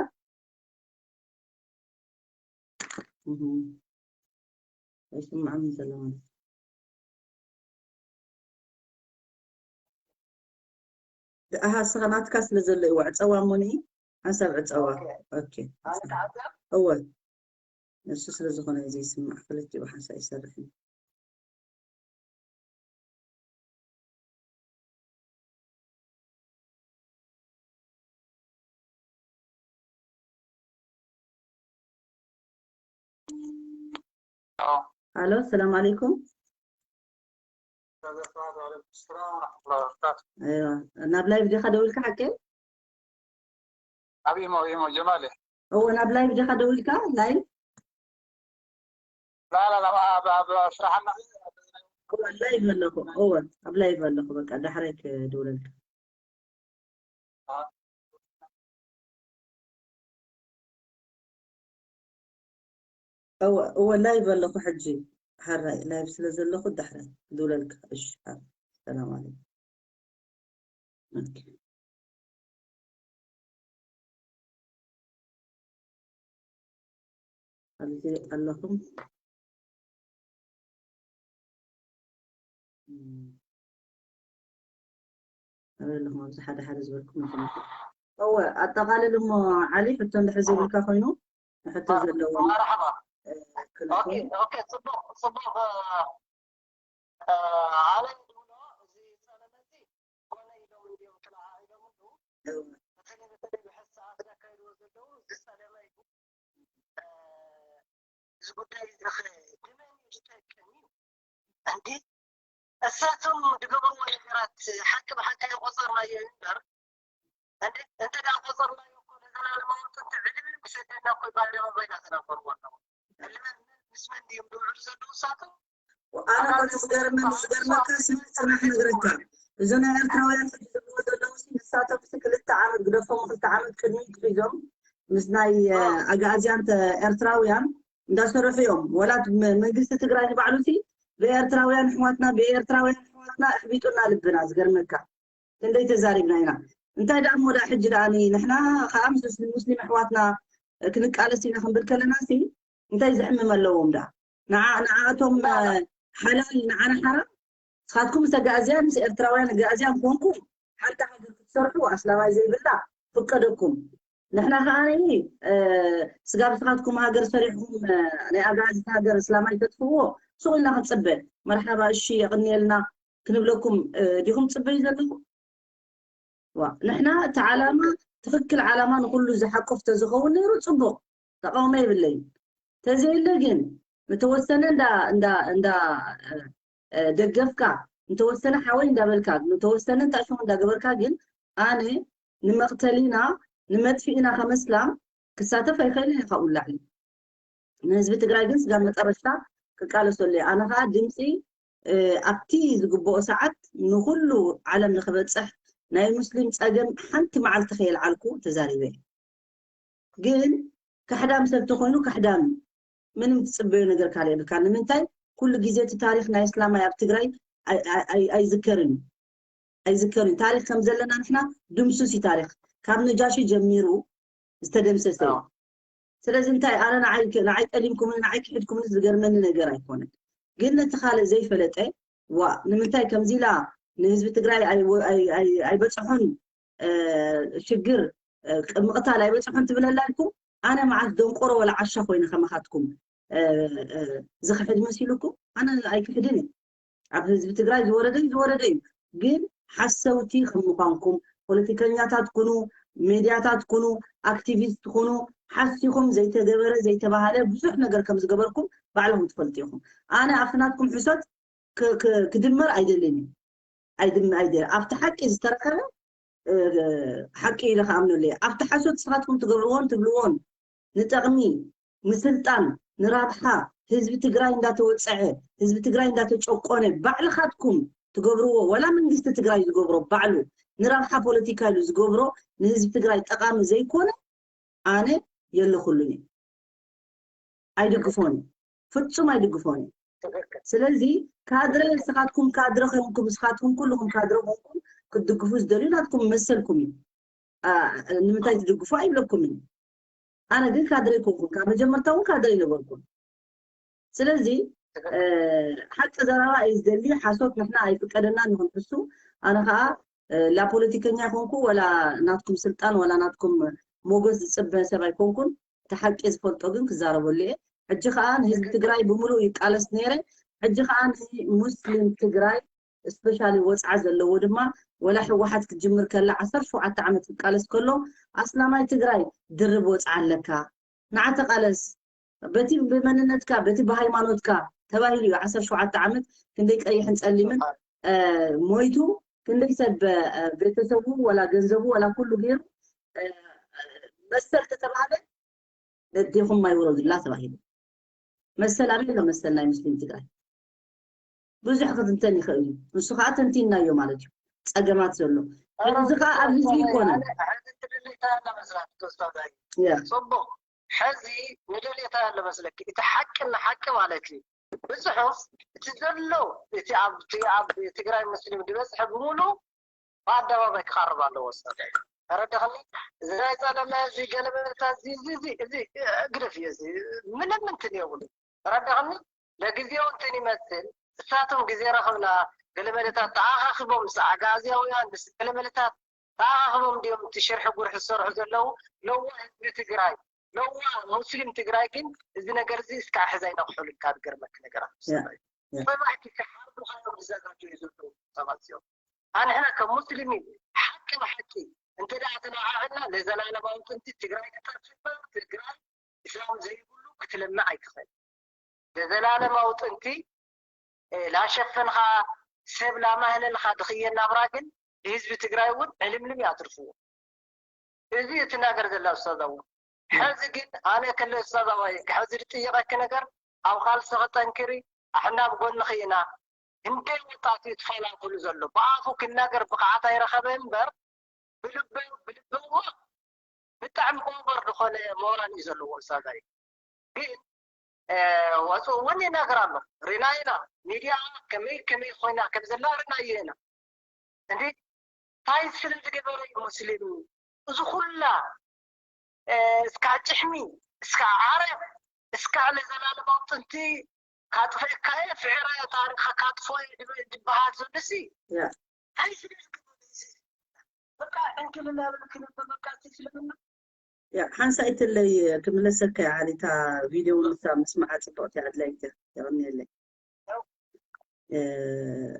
እህ። ኣይስምዓን ዘሎ ማለት እዩ። ኣሃ እስኻ ናትካ ስለ ዘሎ እዩ ዕፀዋ እሞ ንኢ ሓንሳብ ዕፀዋ። ኦኬ። እወ ንሱ ስለ ዝኾነ እዩ ዘይስማዕ ክልቲኡ ሓንሳብ ይሰርሕ እዩ። ኣሎ ሰላም ዓለይኩም። ናብ ላይቭ ዲኻ ደዊልካ ሓቂ? ኣብ ኢሞ ኢሞ ጀማል እወ ናብ ላይቭ ዲኻ ደዊልካ? ላይቭ ላላ ናብ ኣብ ኣብ ስራሕና እወ፣ ላይቭ ኣለኹ። እወ፣ ኣብ ላይቭ ኣለኹ። በቃ ዳሕራይ ክድውለልካ። እወ፣ እወ፣ ላይቭ ኣለኹ ሕጂ። ሓራይ ላይቭ ስለ ዘለኹ ዳሕራይ ክድውለልካ። እሺ፣ ሓራይ። ሰላም ኣለይኩም። ኦኬ። ኣብዚ ኣለኹም። እም፣ ኣበይ ኣለኹም? ኣብዚ ሓደ ሓደ ዝበልኩም ኣለኹም። እወ፣ ኣጠቓልል እሞ ዓሊ፣ ሕቶ እንድሕር ዘይብልካ ኮይኑ፣ ንሕቶ እ፣ ዘለዎ፣ መርሓባ። እ፣ ክንኣቱ። ኦኬ፣ ኦኬ፣ ጽቡቕ፣ ጽቡቕ፣ እ፣ እ፣ ኣነ ዝብሎ፣ እዚ ጸለመ እዚ፣ ኮነ ኢሎም እንድዮም፣ ጥላዓ ኢሎም እንድዩ። እወ። በተለይ፣ በተለይ፣ ብሕዚ ሰዓት ዘካይድዎ ዘለዉ፣ እዚ ጸለመ እዩ። እ፣ እዚ ጉዳይ እዚ ኸ ንመን እዩ ዝጠቅም እዩ? እንዴ፣ እሳቶም ዝገበርዎ ነገራት ሓቂ ብሓቂ ኣይቆጸርናዮ እምበር፣ እንዴ፣ እንተ ደኣ ቆጸርናዮ እኮ፣ ንዘላለማዊ ጥንቲ ዕልም ክሰደና እኮ፣ ባድመ ኮይና ዝነበርዎ ኣለዉ። ዕልመን ምስ መን ድዮም ዝውዕሉ ዘለዉ እሳቶም? ኣነ ኮነ ዝገርመኒ፣ ዝገርመካ፣ ስሚ ጽናሕ ነግረካ። እዞም ናይ ኤርትራውያን ሕጂ ዝብልዎ ዘለዉ ሲ፣ ንሳቶም ሲ ክልተ ዓመት ግደፎም፣ ክልተ ዓመት ቅድሚት ሒዞም ምስ ናይ፣ እ፣ ኣዎ። ኣግኣዝያን ተ-፣ ኤርትራውያን እንዳሰርሑ እዮም። ወላ ት-፣ መ-፣ መንግስቲ ትግራይ ንባዕሉ ሲ ብኤርትራውያን ኣሕዋትና፣ ብኤርትራውያን ኣሕዋትና ኣሕቢጡና ልብና፣ ዝገርመካ። ክንደይ ተዛሪብና ኢና። እንታይ ደኣ እሞ ደኣ ሕጂ ደኣ ኒ-፣ ንሕና ከኣ ምስ ሙስሊም ኣሕዋትና ክንቃለስ ኢና ክንብል ከለና ሲ፣ እንታይ ዘሕምም ኣለዎም ደኣ? ንዓ-፣ ንዓኣቶም፣ እ፣ ሓላል፣ ንዓና ሓራም? ንስኻትኩም ምስ ኣግኣዝያን፣ ምስ ኤርትራውያን ኣግኣዝያን ኮንኩም፣ ሓንቲ ሃገር ክትሰርሑ ኣስላማይ ዘይብላ ፍቀደኩም። ንሕና ከኣ፣ እ፣ ስጋብ ንስኻትኩም ሃገር ሰሪሕኩም፣ እ፣ ናይ ኣግኣዝቲ ሃገር እስላማይ ተጥፍእዎ፣ ሱቕ ኢልና ክንጽበ። መርሓባ፣ እሺ፣ የቕንየልና ክንብለኩም፣ እ፣ ዲኹም ትጽበዩ ዘለኹም? ዋ፣ ንሕና እቲ ዓላማ፣ ትኽክል ዓላማ ንኹሉ ዝሓቁፍ ተዝኸውን ነይሩ ጽቡቕ፣ ተቃውሞ የብለይን። ተዘየለ ግን፣ ንተወሰነ እንዳ፣ እንዳ፣ እንዳ፣ እ፣ እ፣ ደገፍካ፣ ንተወሰነ ሓወይ እንዳበልካ፣ ንተወሰነ እንታሽሙ እንዳገበርካ ግን፣ ኣነ ንመቕተሊና፣ ንመጥፊእና ከም እስላም ክሳተፍ ኣይኽእልን እየ ካብኡ ንላዕሊ። ንህዝቢ ትግራይ ግን ስጋብ መጨረሽታ ክቃለሰሉ እየ። ኣነ ኸኣ ድምፂ፣ እ፣ ኣብቲ ዝግብኦ ሰዓት ንኹሉ ዓለም ንኽበፅሕ ናይ ሙስሊም ፀገም ሓንቲ መዓልቲ ከየልዓልኩ ተዛሪበ እየ። ግን ካሕዳም ሰብ ተኾይኑ ካሕዳም ምንም ትፅበዮ ነገር ካልእ የብልካ። ንምንታይ? ኩሉ ግዜ እቲ ታሪኽ ናይ እስላማይ ኣብ ትግራይ ኣይ-፣ ኣይ-፣ ኣይ-፣ ኣይዝከርን እዩ። ኣይዝከርን። ታሪኽ ከም ዘለና ንሕና ድምሱስ እዩ ታሪኽ። ካብ ነጃሺ ጀሚሩ ዝተደምሰሰ እዩ። ኣዎ። ስለዚ እንታይ ኣነ ንዓይ፣ ንዓይ ጠሊምኩምኒ፣ ንዓይ ክሕድኩምኒ ዝገርመኒ ነገር ኣይኮነን። ግን ነቲ ካልእ ዘይፈለጠ፣ ዋ፣ ንምንታይ ከምዚ ኢላ ንህዝቢ ትግራይ ኣይ-፣ ኣይ-፣ ኣይ-፣ ኣይበጽሖን፣ እ፣ ሽግር፣ እ፣ ቅ-፣ ምቕታል ኣይበጽሖን ትብለላ ኢልኩም? ኣነ መዓስ ደንቆሮ ወላ ዓሻ ኮይነ ከማኻትኩም፣ እ፣ እ፣ ዝኽሕድ መሲሉኩም? ኣነ ኣይክሕድን እየ። ኣብ ህዝቢ ትግራይ ዝወረደ እዩ፣ ዝወረደ እዩ። ግን ሓሰውቲ ከም ምዃንኩም፣ ፖለቲከኛታት ኩኑ፣ ሜድያታት ኩኑ፣ ኣክቲቪስት ኩኑ፣ ሓሲኹም ዘይተገበረ ዘይተባሃለ ብዙሕ ነገር ከም ዝገበርኩም ባዕልኹም ትፈልጡ ኢኹም። ኣነ ኣብቲ ናትኩም ሕሶት ክ-፣ ክ-፣ ክድመር ኣይደልን እዩ። ኣይድም-፣ ኣይደ-፣ ኣብቲ ሓቂ ዝተረኸበ፣ እ፣ ሓቂ ኢለ ክኣምነሉ እየ። ኣብቲ ሓሶት ንስኻትኩም ትገብርዎን ትብልዎን ንጠቕሚ፣ ንስልጣን፣ ንራብሓ ህዝቢ ትግራይ እንዳተወፀዐ፣ ህዝቢ ትግራይ እንዳተጨቆነ፣ ባዕልኻትኩም ትገብርዎ፣ ወላ መንግስቲ ትግራይ ዝገብሮ ባዕሉ ንራብሓ ፖለቲካ ኢሉ ዝገብሮ ንህዝቢ ትግራይ ጠቓሚ ዘይኮነ፣ ኣነ የለኹሉን እየ። ኣይድግፎን እየ። ፍጹም ኣይድግፎን እየ። ስለዚ ካድረ፣ ንስኻትኩም ካድረ ኮይንኩም፣ ንስኻትኩም ኩልኹም ካድረ ኮይንኩም ክትድግፉ ዝደልዩ ናትኩም መሰልኩም እዩ። ኣ፣ ንምንታይ ትድግፉ ኣይብለኩምን። ኣነ ግን ካድረ ኣይኮንኩን፣ ካብ መጀመርታ እውን ካድረ ኣይነበርኩን። ስለዚ፣ እ፣ ሓቂ ዘረባ እዩ ዝደሊ፣ ሓሶት ንሕና ኣይፍቀደናን ንኽንሕሱ። ኣነ ኸኣ፣ እ፣ ላ ፖለቲከኛ ይኾንኩ፣ ወላ ናትኩም ስልጣን፣ ወላ ናትኩም ሞገስ ዝጽበ ሰብ ኣይኮንኩን። እቲ ሓቂ ዝፈልጦ ግን ክዛረበሉ እየ። ሕጂ ኸኣ ንህዝቢ ትግራይ ብምሉእ ይቃለስ ነይረ። ሕጂ ኸኣ ንሙስሊም ትግራይ፣ ስፔሻሊ ወፅዓ ዘለዎ ድማ፣ ወላ ህወሓት ክትጅምር ከላ ዓሰርተ ሸውዓተ ዓመት ክቃለስ ከሎ፣ ኣስላማይ ትግራይ ድርብ ወፅዓ ኣለካ፣ ንዓ ተቃለስ፣ በቲ ብመንነትካ፣ በቲ ብሃይማኖትካ ተባሂሉ እዩ ዓሰርተ ሸውዓተ ዓመት ክንደይ ቀይሕን ጸሊምን፣ እ፣ ሞይቱ፣ ክንደይ ሰብ፣ እ፣ ቤተሰቡ፣ ወላ ገንዘቡ፣ ወላ ኩሉ ገይሩ፣ እ፣ መሰል ተተባህለ፣ ነዴኹም ማይ ውረዱላ ተባሂሉ። መሰል ኣበይ ኣሎ? መሰል ናይ ሙስሊም ትግራይ። ብዙሕ ክትንተን ይኽእል እዩ። ንሱ ከዓ ተንቲንናዮ ማለት እዩ። ጸገማት ዘሎ ግን እዚ ከዓ ኣብ ህዝቢ ይኮነን። ጽቡቅ። ሕዚ ንደልየታ ኣሎ መስለኪ እቲ ሓቂ ንሓቂ ማለት እዩ። ብፅሑፍ እቲ ዘሎ እቲ ኣብ ትግራይ ሙስሊም ዝበፅሐ ብምሉ ብኣደባባይ ክቐርብ ኣለዎ። ተረዳኽኒ? እዚ ናይ ፃለመ እዚ ገለመለታ እዚ እዚ እዚ እዚ ግደፍ እዩ። እዚ ምንም እንትን የብሉ። ተረዳኽኒ? ለጊዜው እንትን ይመስል እሳቶም ግዜ ረኸብና ገለመለታት ተኣኻኺቦም ምስ ኣጋዝያውያን ምስ ገለመለታት ተኣኻኺቦም ድዮም እቲ ሽርሒ ጉርሒ ዝሰርሑ ዘለዉ? ለዋ ህዝቢ ትግራይ ለዋ ሙስሊም ትግራይ ግን እዚ ነገር እዚ እስካዕ ሕዚ ኣይነቕሐሉን። ካብ ገርመክ ነገራት ሰባይቲ ክሓርዱኻ እዮም ዝዘጋጀዩ ዘለዉ ሰባት እዚኦም። ኣንሕና ከም ሙስሊሚን ሓቂ ብሓቂ እንተ ደኣ ተነዓዕና ለዘላለማዊ ጥንቲ ትግራይ ክጠፍእ ትግራይ እስላም ዘይብሉ ክትለምዕ ኣይትኽእል። ለዘላለማዊ ጥንቲ ላሸፈንኻ ሰብ ላማህለልኻ ድኽየ ናብራ ግን ንህዝቢ ትግራይ እውን ዕልምልም ይኣትርፍዎ። እዚ እትናገር ዘላ ኡስታዝ ኣቡ። ሕዚ ግን ኣነ ከለ ኡስታዝ ኣባይ ሕዚ ዝጥይቐኪ ነገር ኣብ ቃልሲ ክጠንክሪ ኣሕና ኣብ ጎንኺ ኢና። እንደ ወጣት እዩ ተፈናቅሉ ዘሎ ብኣፉ ክናገር ብቕዓት ኣይረኸበ እምበር ብልበ ብልበዎ ብጣዕሚ ኦቨር ዝኾነ ሞራል እዩ ዘለዎ ኡስታዝ ኣባይ። ግን ወፁ እውን ይነግር ኣሎ ሪና ኢና ሚድያ ከመይ ከመይ ኮይና ከም ዘላ ርናዮ ኢና። እንዴ ታይ ስለ ዝገበረ እዩ ሙስሊም እዚ ኩላ እስካ ጭሕሚ እስካ ዓረብ እስካ ለዘላለማዊ ጥንቲ ካጥፍእካ እየ ፍዕረ ታሪካ ካጥፎ እየ ዝበሃል ዘሎ ሲ ታይ ስለ ዝገበረ በቃ ዕንክልና ብልክልበ በቃ ስለምና ሓንሳኢትለይ ክምለሰካ ዓሊታ ቪድዮ ንሳ ምስማዓ ፅቡቅቲ ኣድላይት የቐንየለይ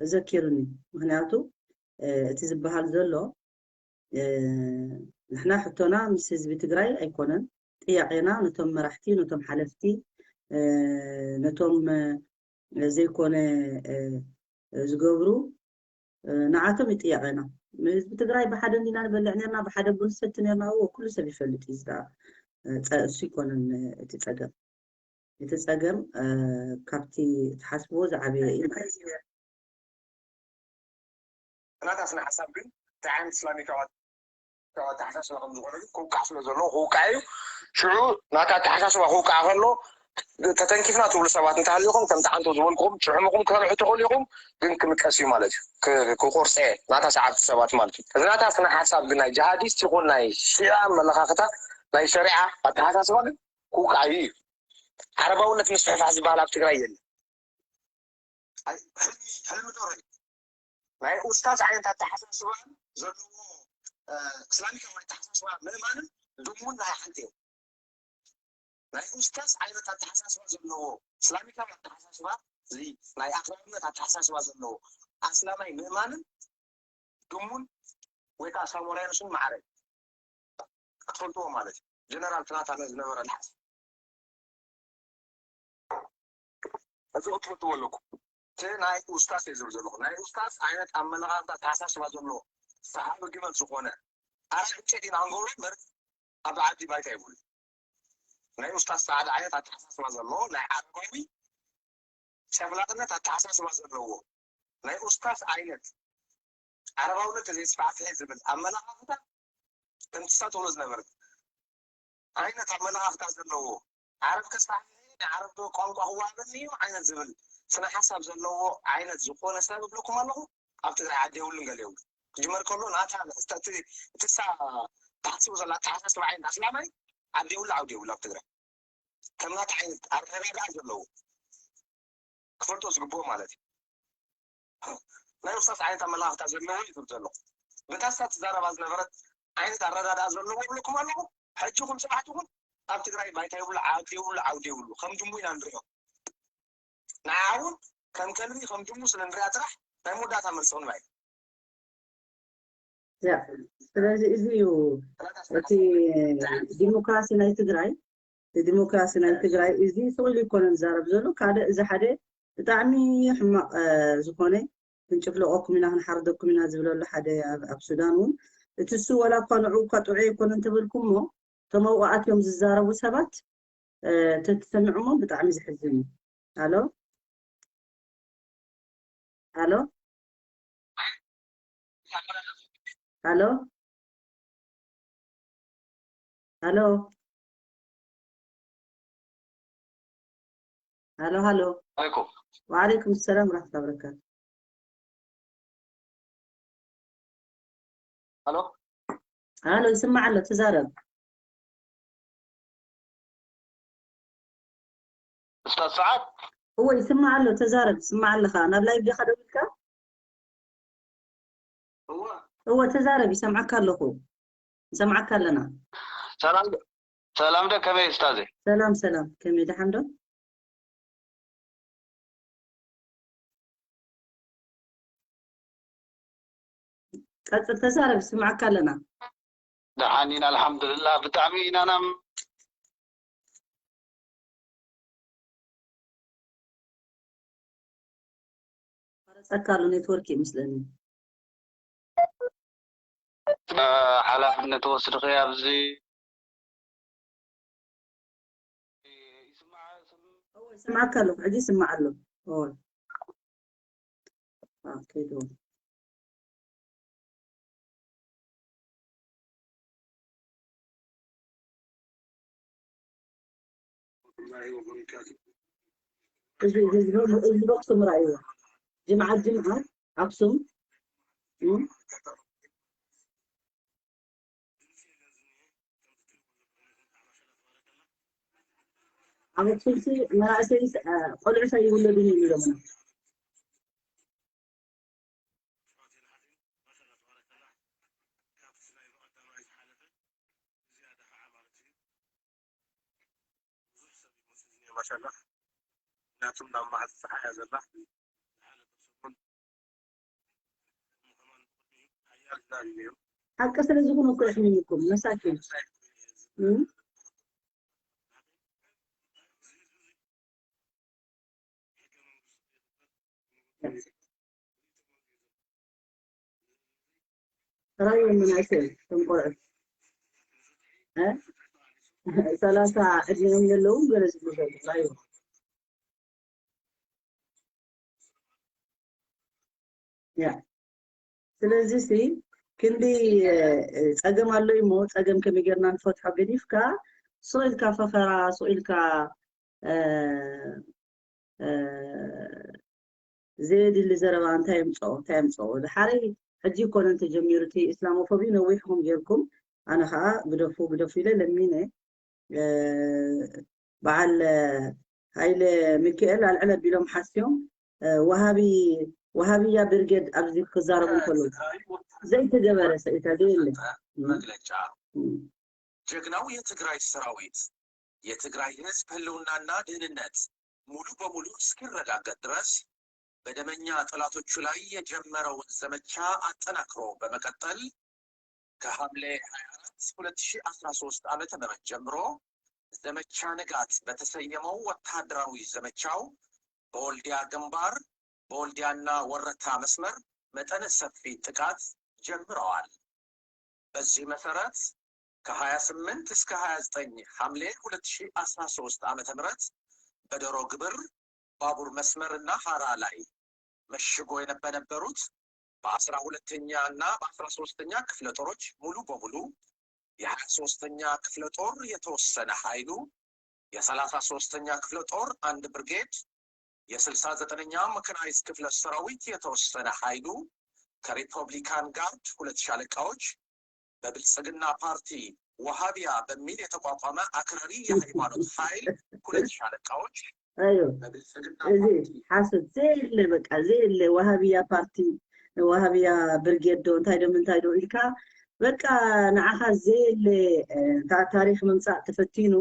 እዘኪሩኒ ምክንያቱ እቲ ዝበሃል ዘሎ ንሕና ሕቶና ምስ ህዝቢ ትግራይ ኣይኮነን ጥያቄና ነቶም መራሕቲ ነቶም ሓለፍቲ ነቶም ዘይኮነ ዝገብሩ ንዓቶም ይጥያቐና ህዝቢ ትግራይ ብሓደ እንዲና ንበልዕ ነርና ብሓደ ቡን ሰቲ ነርና እዎ ኩሉ ሰብ ይፈልጥ እዩ ዝዳ እሱ ይኮነን እቲ ፀገም እቲ ፀገም ካብቲ ትሓስብዎ ዝዓበየ እዩ ማለት እዩ ናታ ስነ ሓሳብ ግን እንታይ ዓይነት እስላሚካዊ ኣተሓሳስባ ከም ዝኾነ ግን ክውቃዕ ስለ ዘለዎ ክውቃዕ እዩ ሽዑ ናታ ኣተሓሳስባ ክውቃዕ ከሎ ተተንኪፍና ትብሉ ሰባት እንተሃሊኹም ከምቲ ዓንቶ ዝበልኩም ጭሕምኹም ክተልዑ ትኽእሉ ኢኹም ግን ክምቀስ እዩ ማለት እዩ ክቆርፀ ናታ ሰዓብቲ ሰባት ማለት እዩ እዚ ናታ ስነ ሓሳብ ግን ናይ ጅሃዲስት ይኹን ናይ ሽዓ ኣመለኻኽታ ናይ ሸሪዓ ኣተሓሳስባ ግን ክውቃዕ እዩ ዓረባውነት ምስፍሕፋሕ ዝበሃል ኣብ ትግራይ የለን ሕልሚ ሕልሚ ዶ ናይ ኡስታዝ ዓይነት ኣተሓሳስባ ዘለዎ እስላሚካዊ ኣተሓሳስባ ምእማንን ድሙን ናይ ሓንቲ እዮም ናይ ኡስታዝ ዓይነት ኣተሓሳስባ ዘለዎ እስላሚካዊ ኣተሓሳስባ እዚ ናይ ኣኽራርነት ኣተሓሳስባ ዘለዎ ኣስላማይ ምእማንን ድሙን ወይ ከዓ ሳሞራያኖስን ማዕረ ክትፈልጥዎ ማለት እዩ ጀነራል ትናታነ ዝነበረ ልሓስ እዚ ክትፈልጥዎ ኣለኩም እቲ ናይ ኡስታዝ እየ ዝብል ዘለኹ ናይ ኡስታዝ ዓይነት ኣመለኻኽታ ተሓሳስባ ዘለዎ ሰሓቢ ግመል ዝኾነ ኣራይ ዕንጨይቲ ኢና ክንገብሮ እምበር ኣብ ዓዲ ባይታ ይብሉ ናይ ኡስታዝ ፃዕዳ ዓይነት ኣተሓሳስባ ዘለዎ ናይ ዓረባዊ ጨፍላቅነት ኣተሓሳስባ ዘለዎ ናይ ኡስታዝ ዓይነት ዓረባውነት ተዘይስፋሕፍሐ ዝብል ኣመለኻኽታ ከምቲ ንሳ ትብሎ ዝነበረት ዓይነት ኣመለኻኽታ ዘለዎ ዓረብ ከስፋሕፍሐ ናይ ዓረብ ዶ ቋንቋ ክወሃበኒ እዩ ዓይነት ዝብል ስነ ሓሳብ ዘለዎ ዓይነት ዝኾነ ሰብ እብለኩም ኣለኹ ኣብ ትግራይ ዓዲ የብሉን ገለ የብሉ ክጅመር ከሎ ናታ እቲ እሳ ተሓሲቡ ዘላ ኣተሓሳስባ ዓይነት ኣስላማይ ዓዲ የብሉ ዓውዲ የብሉ ኣብ ትግራይ ከም ናታ ዓይነት ኣረዳድኣ ዘለዎ ክፈልጦ ዝግብኦ ማለት እዩ ናይ ኡስታዝ ዓይነት ኣመላኽታ ዘለዎ እዩ ዝብል ዘለኹ በታ እሳ ትዛረባ ዝነበረት ዓይነት ኣረዳድኣ ዘለዎ ይብለኩም ኣለኹ ሕጂ ኹም ሰባት ይኹን ኣብ ትግራይ ባይታ ይብሉ ዓዲ ይብሉ ዓውዲ ይብሉ ከም ድሙ ኢና ንሪኦ ንዓ እውን ከም ከልቢ ከም ድሙ ስለ ንሪኣ ጥራሕ ናይ መወዳእታ መልሲ ክንባ እዩ ስለዚ እዚ እዩ እቲ ዲሞክራሲ ናይ ትግራይ ዲሞክራሲ ናይ ትግራይ እዚ ስቕ ኢሉ ይኮነ ዝዛረብ ዘሎ ካልእ እዚ ሓደ ብጣዕሚ ሕማቕ ዝኾነ ክንጭፍለቆኩም ኢና ክንሓርደኩም ኢና ዝብለሉ ሓደ ኣብ ሱዳን እውን እቲ እሱ ወላ እኳ ንዑ እኳ ጥዑ ኣይኮነ እንተበልኩሞ እቶም ኣብኡ ኣትዮም ዝዛረቡ ሰባት ተትሰምዕሞ ብጣዕሚ ዝሕዝን እዩ ኣሎ ሃሎ፣ ሃሎ፣ ሃሎ፣ ሃሎ፣ ሃሎ። عليكم. ወዓለይኩም ሰላም ወራህመቱላሂ ወበረካቱ። الو ሃሎ፣ ይስማዕ ኣሎ፣ ተዛረብ። استاذ سعد. እወ፣ ይስማዕ ኣሎ፣ ተዛረብ፣ ይስማዕ ኣለኻ። ናብ ላይቭ ዲኻ ደው ኢልካ? هو እወ፣ ተዛረብ፣ ይሰምዓካ ኣለኹ፣ ይሰምዓካ ኣለና። سلام، سلام ده كمان يا استاذي. ሰላም ሰላም፣ ከመይ፣ ደሓን ዶ? ቀጽል፣ ተዛረብ፣ ይስምዓካ ኣለና። ደሓን ኢና ኣልሓምዱልላህ። ብጣዕሚ ኢና ናም ረጸካ ኣሎ፣ ኔትወርክ ይመስለኒ። ሓላፍነት ወስድኺ ኣብዚ ይስምዓካ ኣለኹ፣ ሕጂ ይስማዕ ኣሎ። ኦይ። ኦኬ፣ ዶ። እዚ ህዝቢ ኣክሱም ራእይዎ፣ ጅምዓ ጅምዓ ኣክሱም ኣብ ኣክሱምሲ መናእሰይስ ቆልዑስ ኣይውለዱን እዮም ኢሎምና። ማሻላ ናቱም ናብ ማዓት ፀሓያ ዘላ ሓቂ ስለ ዝኾነ እኮ የሕሚሙኩም መሳኪን። ራእዮም መናእሰይ እቶም ቆልዑ ሰላሳ ዕድሚኦም ዘለዉ ገለ ዝብሉ ዘለዉ ራእዮም። ያ ስለዚ ሲ ክንዲ ጸገም ኣሎ እሞ ጸገም ከመይ ጌርና ንፈትሖ ገዲፍካ ሱቕ ኢልካ ፈኸራ ሱቕ ኢልካ ዘየድሊ ዘረባ እንታይ የምፅኦ እንታይ የምፅኦ ድሓረይ ሕጂ ይኮነን ተጀሚሩ እቲ እስላሞፎቢ ነዊሕኩም ጌርኩም ኣነ ከዓ ግደፉ ግደፉ ኢለ ለሚነ በዓል ሃይለ ሚካኤል ኣልዕል ኣቢሎም ሓስዮም ወሃቢ ወሃብያ ብርጌድ ኣብዚ ክዛረቡ እንከለዉ ዘይተገበረ ሰኢታ ዘየለ መግለጫ ጀግናው የትግራይ ሰራዊት የትግራይ ህዝብ ህልውናና ደህንነት ሙሉ በሙሉ እስኪረጋገጥ ድረስ በደመኛ ጠላቶቹ ላይ የጀመረውን ዘመቻ አጠናክሮ በመቀጠል ከሐምሌ ሃያ አራት ሁለት ሺ አስራ ሶስት ዓመተ ምህረት ጀምሮ ዘመቻ ንጋት በተሰየመው ወታደራዊ ዘመቻው በወልዲያ ግንባር በወልዲያና ወረታ መስመር መጠነ ሰፊ ጥቃት ጀምረዋል። በዚህ መሰረት ከሃያ ስምንት እስከ ሃያ ዘጠኝ ሐምሌ ሁለት ሺ አስራ ሶስት ዓመተ ምህረት በዶሮ ግብር ባቡር መስመር እና ሐራ ላይ መሽጎ የነበ- በነበሩት በአስራ ሁለተኛ እና በአስራ ሶስተኛ ክፍለ ጦሮች ሙሉ በሙሉ የሃያ ሶስተኛ ክፍለ ጦር የተወሰነ ኃይሉ የሰላሳ ሶስተኛ ክፍለ ጦር አንድ ብርጌድ የስልሳ ዘጠነኛ መካናይዝድ ክፍለ ሰራዊት የተወሰነ ኃይሉ ከሪፐብሊካን ጋርድ ሁለት ሻለቃዎች በብልጽግና ፓርቲ ወሃቢያ በሚል የተቋቋመ አክራሪ የሃይማኖት ኃይል ሁለት ሻለቃዎች ኣዩ በብልጽግና እዚ ፓርቲ ሓሶት ዘየለ በቃ ዘየለ ወሃብያ ፓርቲ ወሃብያ ብርጌድ ዶ እንታይ ዶ ምንታይ ዶ ኢልካ በቃ ንዓኻ ዘየለ እ፣ ታ- ታሪክ ምምፃእ ተፈቲኑ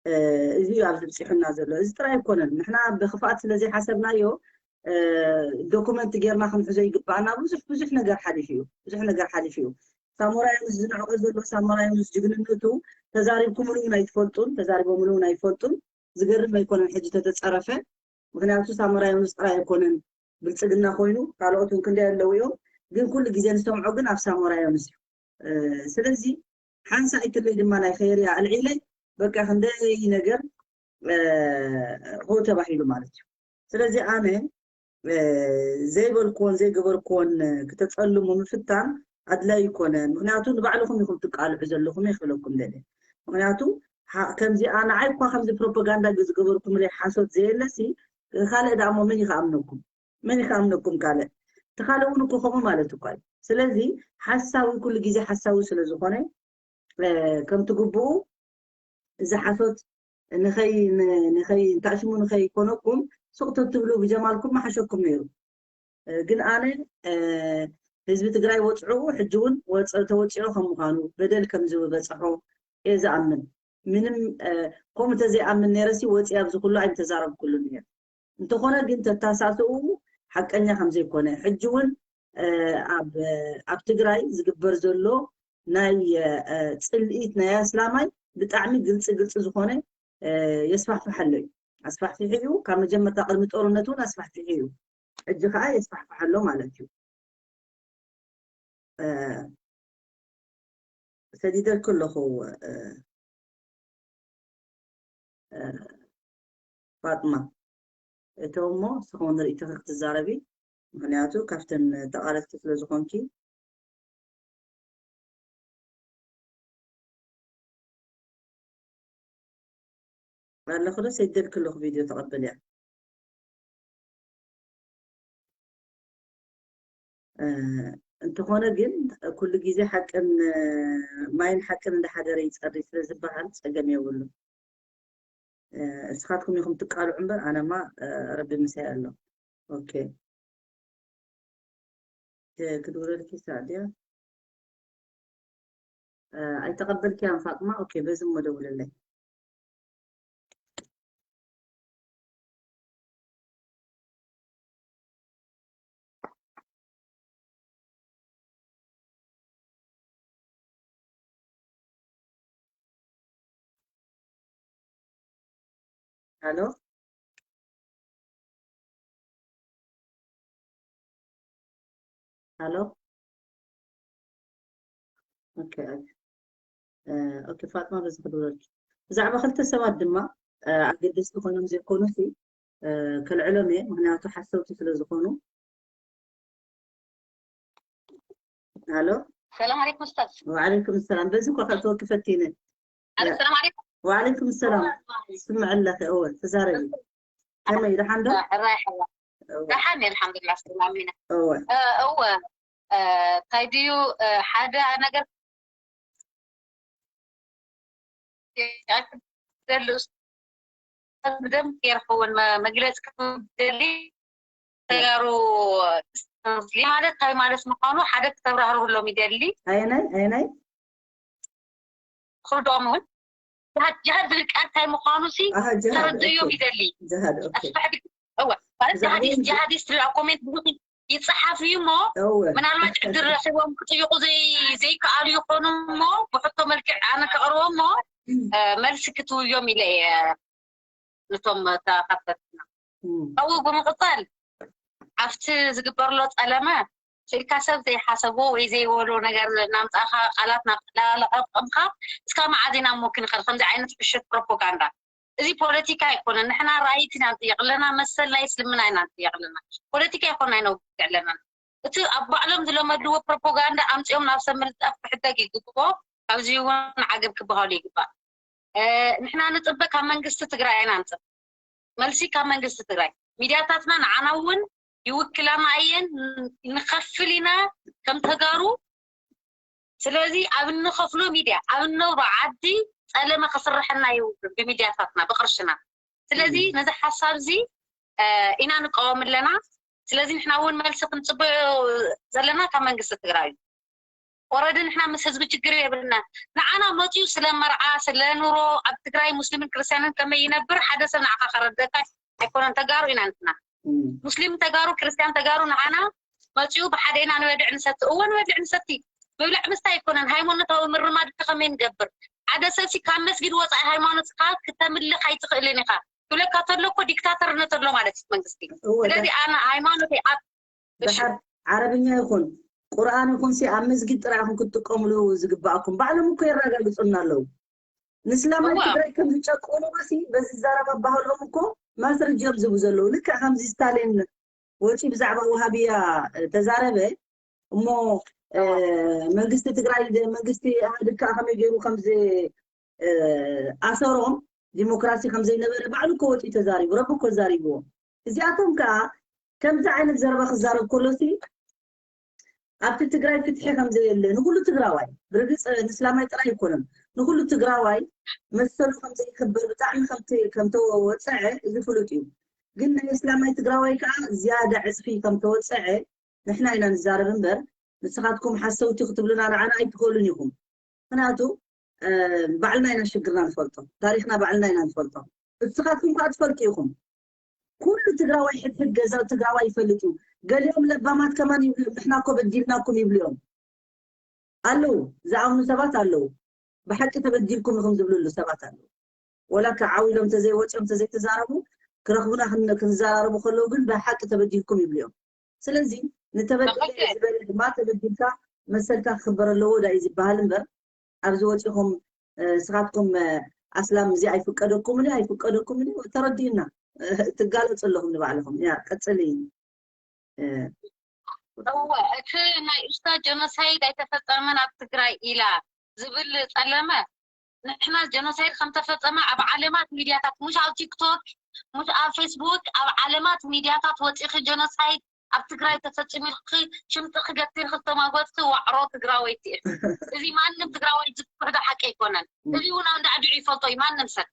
እ፣ እዚ እዩ ኣብዚ ብፂሑና ዘሎ። እዚ ጥራይ ኣይኮነን። ንሕና ብክፍኣት ስለ ዘይሓሰብናዮ እ፣ ዶኩመንት ጌርና ክንሕዞ ይግባኣና። ብዙሕ ብዙሕ ነገር ሓሊፉ እዩ። ብዙሕ ነገር ሓሊፉ እዩ። ሳሞራ ዮኑስ ዝንዕቆ ዘሎ ሳሞራ ዮኑስ ጅግንነቱ ተዛሪብኩምሉ እውን ኣይትፈልጡን፣ ተዛሪቦምሉ እውን ኣይፈልጡን። ዝገርም ኣይኮነን ሕጂ ተተፀረፈ። ምክንያቱ ሳሞራ ዮኑስ ጥራይ ኣይኮነን ብልፅግና ኮይኑ ካልኦት እውን ክንደይ ኣለዉ እዮም። ግን ኩሉ ግዜ ንሰምዖ ግን ኣብ ሳሞራ ዮኑስ እዩ። እ፣ ስለዚ ሓንሳእ ኣይትለይ ድማ ናይ ከየርያ ኣልዒለ በቃ ክንደይ ነገር እ፣ ሆ ተባሂሉ ማለት እዩ። ስለዚ ኣነ ዘይበልክዎን ዘይገበርክዎን ክተፀልሙ ምፍታን ኣድላይ ይኮነን። ምክንያቱ ንባዕልኹም ኢኹም ትቃልዑ ዘለኹም ይክለኩም ደለ ምክንያቱ ከምዚኣ ንዓይ እኳ ከምዚ ፕሮፓጋንዳ ዝገበርኩምለይ ሓሶት ዘየለሲ ካልእ ደኣ እሞ መን ይክኣምነኩም? መን ይክኣምነኩም ካልእ? እቲ ካልእ እውን እኮ ከምኡ ማለት እኳ እዩ። ስለዚ ሓሳዊ ኩሉ ግዜ ሓሳዊ ስለ ዝኾነ ከምቲ ግቡኡ እዚ ሓሶት ንኸይ ንኸይ እንታሽሙ ንኸይኮነኩም ሱቕ ተትብሉ ብጀማልኩም መሓሸኩም ነይሩ። ግን ኣነ ህዝቢ ትግራይ ወፅዑ ሕጂ እውን ተወፂዑ ከም ምዃኑ በደል ከም ዝበፀሖ እየ ዝኣምን። ምንም ከምኡ እንተዘይኣምን ነይረሲ ወፂ ኣብዚ ኩሉ ኣይምተዛረብኩሉን እየ። እንተኾነ ግን ተታሳስኡ ሓቀኛ ከም ዘይኮነ ሕጂ እውን ኣብ ትግራይ ዝግበር ዘሎ ናይ ፅልኢት ናይ ኣስላማይ ብጣዕሚ ግልፂ ግልፂ ዝኾነ የስፋሕፍሐሎ እዩ። ኣስፋሕፊሑ እዩ። ካብ መጀመርታ ቅድሚ ጦርነት እውን ኣስፋሕፊሑ እዩ። ሕጂ ከዓ የስፋሕፍሐሎ ማለት እዩ። ሰዲደልኩ ኣለኹ ፋጥማ። እተው እሞ ንስኹም ንርእይቶኺ ክትዛረቢ፣ ምኽንያቱ ካብተን ተቓለስቲ ስለ ዝኾንኪ። ኣለኹ ዶ ሰዲደልኪ ኣለኹ ቪድዮ ተቐበልያ። እንተኾነ ግን ኩሉ ግዜ ሓቅን ማይን ሓቅን እንዳሓደረ ይፀሪ ስለ ዝበሃል ፀገም የብሉ። እስኻትኩም ኢኹም ትቃልዑ እምበር ኣነማ ረቢ ምሳይ ኣሎ። ኦኬ ክትውረድኪ ሳዕድያ ኣይተቐበልክያን ፋጥማ። ኦኬ በዚ እሞ ደውልለይ። Hello? Hello? Okay, okay. ኦኬ ፋጥማ በዚ ክድውለልኪ ብዛዕባ ክልተ ሰባት ድማ ኣገደስቲ ኮይኖም ዘይኮኑ ሲ ከልዕሎም እየ ምክንያቱ ሓሰውቲ ስለ ዝኾኑ። ኣሎ ሰላም ዓለይኩም ኡስታዝ። ወዓለይኩም ሰላም። በዚ እኳ ከእትወኪ ፈቲነ። ሰላም ዓለይኩም። ወዓለይኩም ሰላም። ስምዕ ኣለኺ። እወ ተዛረቢ። ከመይ ደሓን ዶ? ሕራይ ሕራይ። ደሓን እየ ኣልሓምዱሊላህ ሰላም ኢና። እወ። እወ እንታይ ድዩ ሓደ ነገር ዘሉ ብደንብ ጌርክውን መግለፂ ክደሊ ተጋሩ ማለት እንታይ ማለት ምዃኑ ሓደ ክተብራህርህሎም ይደሊ። ኣየናይ ኣየናይ ክርድኦም እውን ጅሃድ ጅሃድ ዝብል ቃል እንታይ ምዃኑ ሲ ኣሃ፣ ጅሃድ፣ ተረድእዮም ኦኬ። ይደሊ። ጅሃድ፣ ኦኬ። ኣስፋሕ ቢ- እወ ማለት ጅሃድ ጅሃዲስት ጅሃዲስት ዝብል ኣብ ኮሜንት ብዙሕ ይፅሓፍ እዩ እሞ እወ። ምናልባት ዕድል ረኺቦም ክጥይቁ ዘይ- ዘይከኣሉ ይኾኑ እሞ ብሕቶ መልክዕ ኣነ ከቕርቦ እሞ እ፣ መልሲ ክትውዮም ኢለ እየ ነቶም ተኻፈትና እም። ካብኡ ብምቕፃል ኣብቲ ዝግበርሎ ፀለመ ስኢልካ ሰብ ዘይሓሰቦ ወይ ዘይበሎ ነገር እናምፃእካ ቃላት ናብ ለቐምካ እስካ መዓዝ ኢና እሞ ክንኸድ ከምዚ ዓይነት ፍሽት ፕሮፓጋንዳ እዚ ፖለቲካ ኣይኮነን ንሕና ራይት ኢና ንጥየቕ ኣለና መሰል ናይ እስልምና ኢና ንጥየቕ ኣለና ፖለቲካ ኣይኮና ኢና ውግዕ ኣለና እቲ ኣብ ባዕሎም ዝለመድዎ ፕሮፓጋንዳ ኣምፂኦም ናብ ሰብ ምልጣፍ ክሕደግ ይግብኦ ካብዚ እውን ዓገብ ክበሃሉ ይግባእ ንሕና ንፅበ ካብ መንግስቲ ትግራይ ኢና ንፅበ መልሲ ካብ መንግስቲ ትግራይ ሚድያታትና ንዓና እውን ይውክላና እየን ንኸፍል ኢና ከም ተጋሩ ስለዚ ኣብ እንኸፍሎ ሚድያ ኣብ እነብሮ ዓዲ ፀለመ ክስረሐና ይውግን ብሚድያታትና ብቅርሽና ስለዚ ነዚ ሓሳብ እዚ ኢና ንቃወም ኣለና ስለዚ ንሕና እውን መልሲ ክንፅበዮ ዘለና ካብ መንግስቲ ትግራይ እዩ ወረዲ ንሕና ምስ ህዝቢ ችግር የብልና ንዓና መፅዩ ስለ መርዓ ስለ ኑሮ ኣብ ትግራይ ሙስሊምን ክርስትያንን ከመይ ይነብር ሓደ ሰብ ንዓኻ ከረደካ ኣይኮነን ተጋሩ ኢና ንሕና ሙስሊም ተጋሩ ክርስትያን ተጋሩ ንዓና መፅዩ ብሓደ ኢና ንበልዕ ንሰቲ እወ ንበልዕ ንሰቲ ምብላዕ ምስታ ኣይኮነን ሃይማኖታዊ ምርማድ ከመይ ንገብር ሓደ ሰብሲ ካብ መስጊድ ወፃኢ ሃይማኖትካ ክተምልኽ ኣይትኽእልን ኢኻ ክብለካ ተሎ እኮ ዲክታተርነት ኣሎ ማለት እዩ መንግስቲ ስለዚ ኣነ ሃይማኖተይ ኣብ ዓረብኛ ይኹን ቁርኣን ይኹን ሲ ኣብ መስጊድ ጥራይ ኢኹም ክትጥቀምሉ ዝግባኣኩም ባዕሎም እኮ የረጋግፁልና ኣለዉ ንስላማይ ትግራይ ከም ዝጨቁኑ ሲ በዚ ዘረባ ባህሎም እኮ ማስረጃ እዮም ዝህቡ ዘለዉ ልክዕ ከምዚ ስታሊን ወፂ ብዛዕባ ውሃብያ ተዛረበ። እሞ መንግስቲ ትግራይ መንግስቲ ኢህኣዴግ ከዓ ከመይ ገይሩ ከምዚ ኣሰሮም ዲሞክራሲ ከምዘይነበረ ባዕሉ እኮ ወፂ ተዛሪቡ፣ ረቢ እኮ ዛሪብዎ። እዚኣቶም ከዓ ከምዚ ዓይነት ዘረባ ክዛረብ ከሎሲ ኣብቲ ትግራይ ፍትሒ ከምዘየለ ንኩሉ ትግራዋይ፣ ብርግፅ ንስላማይ ጥራይ ኣይኮነን፣ ንኩሉ ትግራዋይ መሰሉ ከምዘይክበር ብጣዕሚ ከምተወፀዐ እዚ ፍሉጥ እዩ። ግን ናይ እስላማይ ትግራዋይ ከዓ ዝያዳ ዕፅፊ ከምተወፀዐ ንሕና ኢና ንዛረብ እምበር ንስኻትኩም ሓሰውቲ ክትብሉና ንዓና ኣይትኽእሉን ኢኹም። ምክንያቱ ባዕልና ኢና ሽግርና ንፈልጦ፣ ታሪክና ባዕልና ኢና ንፈልጦ። ንስኻትኩም ከዓ ትፈልጡ ኢኹም። ኩሉ ትግራዋይ ሕድሕድ ገዛ ትግራዋይ ይፈልጥ እዩ። ገሊኦም ለባማት ከማን ይብሉ እዮም፣ ንሕና እኮ በዲልናኩም ይብሉ እዮም ኣለዉ። ዝኣምኑ ሰባት ኣለዉ። ብሓቂ ተበዲልኩም ኢኹም ዝብልሉ ሰባት ኣለዉ። ወላ ከዓ ዓው ኢሎም ተዘይወፅኦም ተዘይተዛረቡ ክረኽቡና ክንዘራረቡ ከለዉ ግን ብሓቂ ተበዲልኩም ይብሉ እዮም። ስለዚ ንተበደለ ዝበለ ድማ ተበዲልካ መሰልካ ክኽበር ኣለዎ ዳ እዩ ዝበሃል እምበር ኣብዚ ወፂኹም ስኻትኩም ኣስላም እዚ ኣይፍቀደኩምን ኣይፍቀደኩምን ተረዲእና ትጋለፁ ኣለኹም ንባዕልኹም ያ ቀፅሊ እወ እቲ ናይ ኡስታ ጀኖሳይድ ኣይተፈፀመን ኣብ ትግራይ ኢላ ዝብል ፀለመ ንሕና ጀኖሳይድ ከምተፈፀመ ኣብ ዓለማት ሚድያታት ሙሽ ኣብ ቲክቶክ ሙሽ ኣብ ፌስቡክ ኣብ ዓለማት ሚድያታት ወፂኺ ጀኖሳይድ ኣብ ትግራይ ተፈፂሙ ኢልኪ ሽምጥኺ ገቲርኪ ዝተማጎፅኪ ዋዕሮ ትግራወይቲ ኢኺ። እዚ ማንም ትግራዋይ ዝክሕዶ ሓቂ ኣይኮነን። እዚ እውን ኣብ እንዳ ዓዲዑ ይፈልጦ እዩ ማንም ሰብ።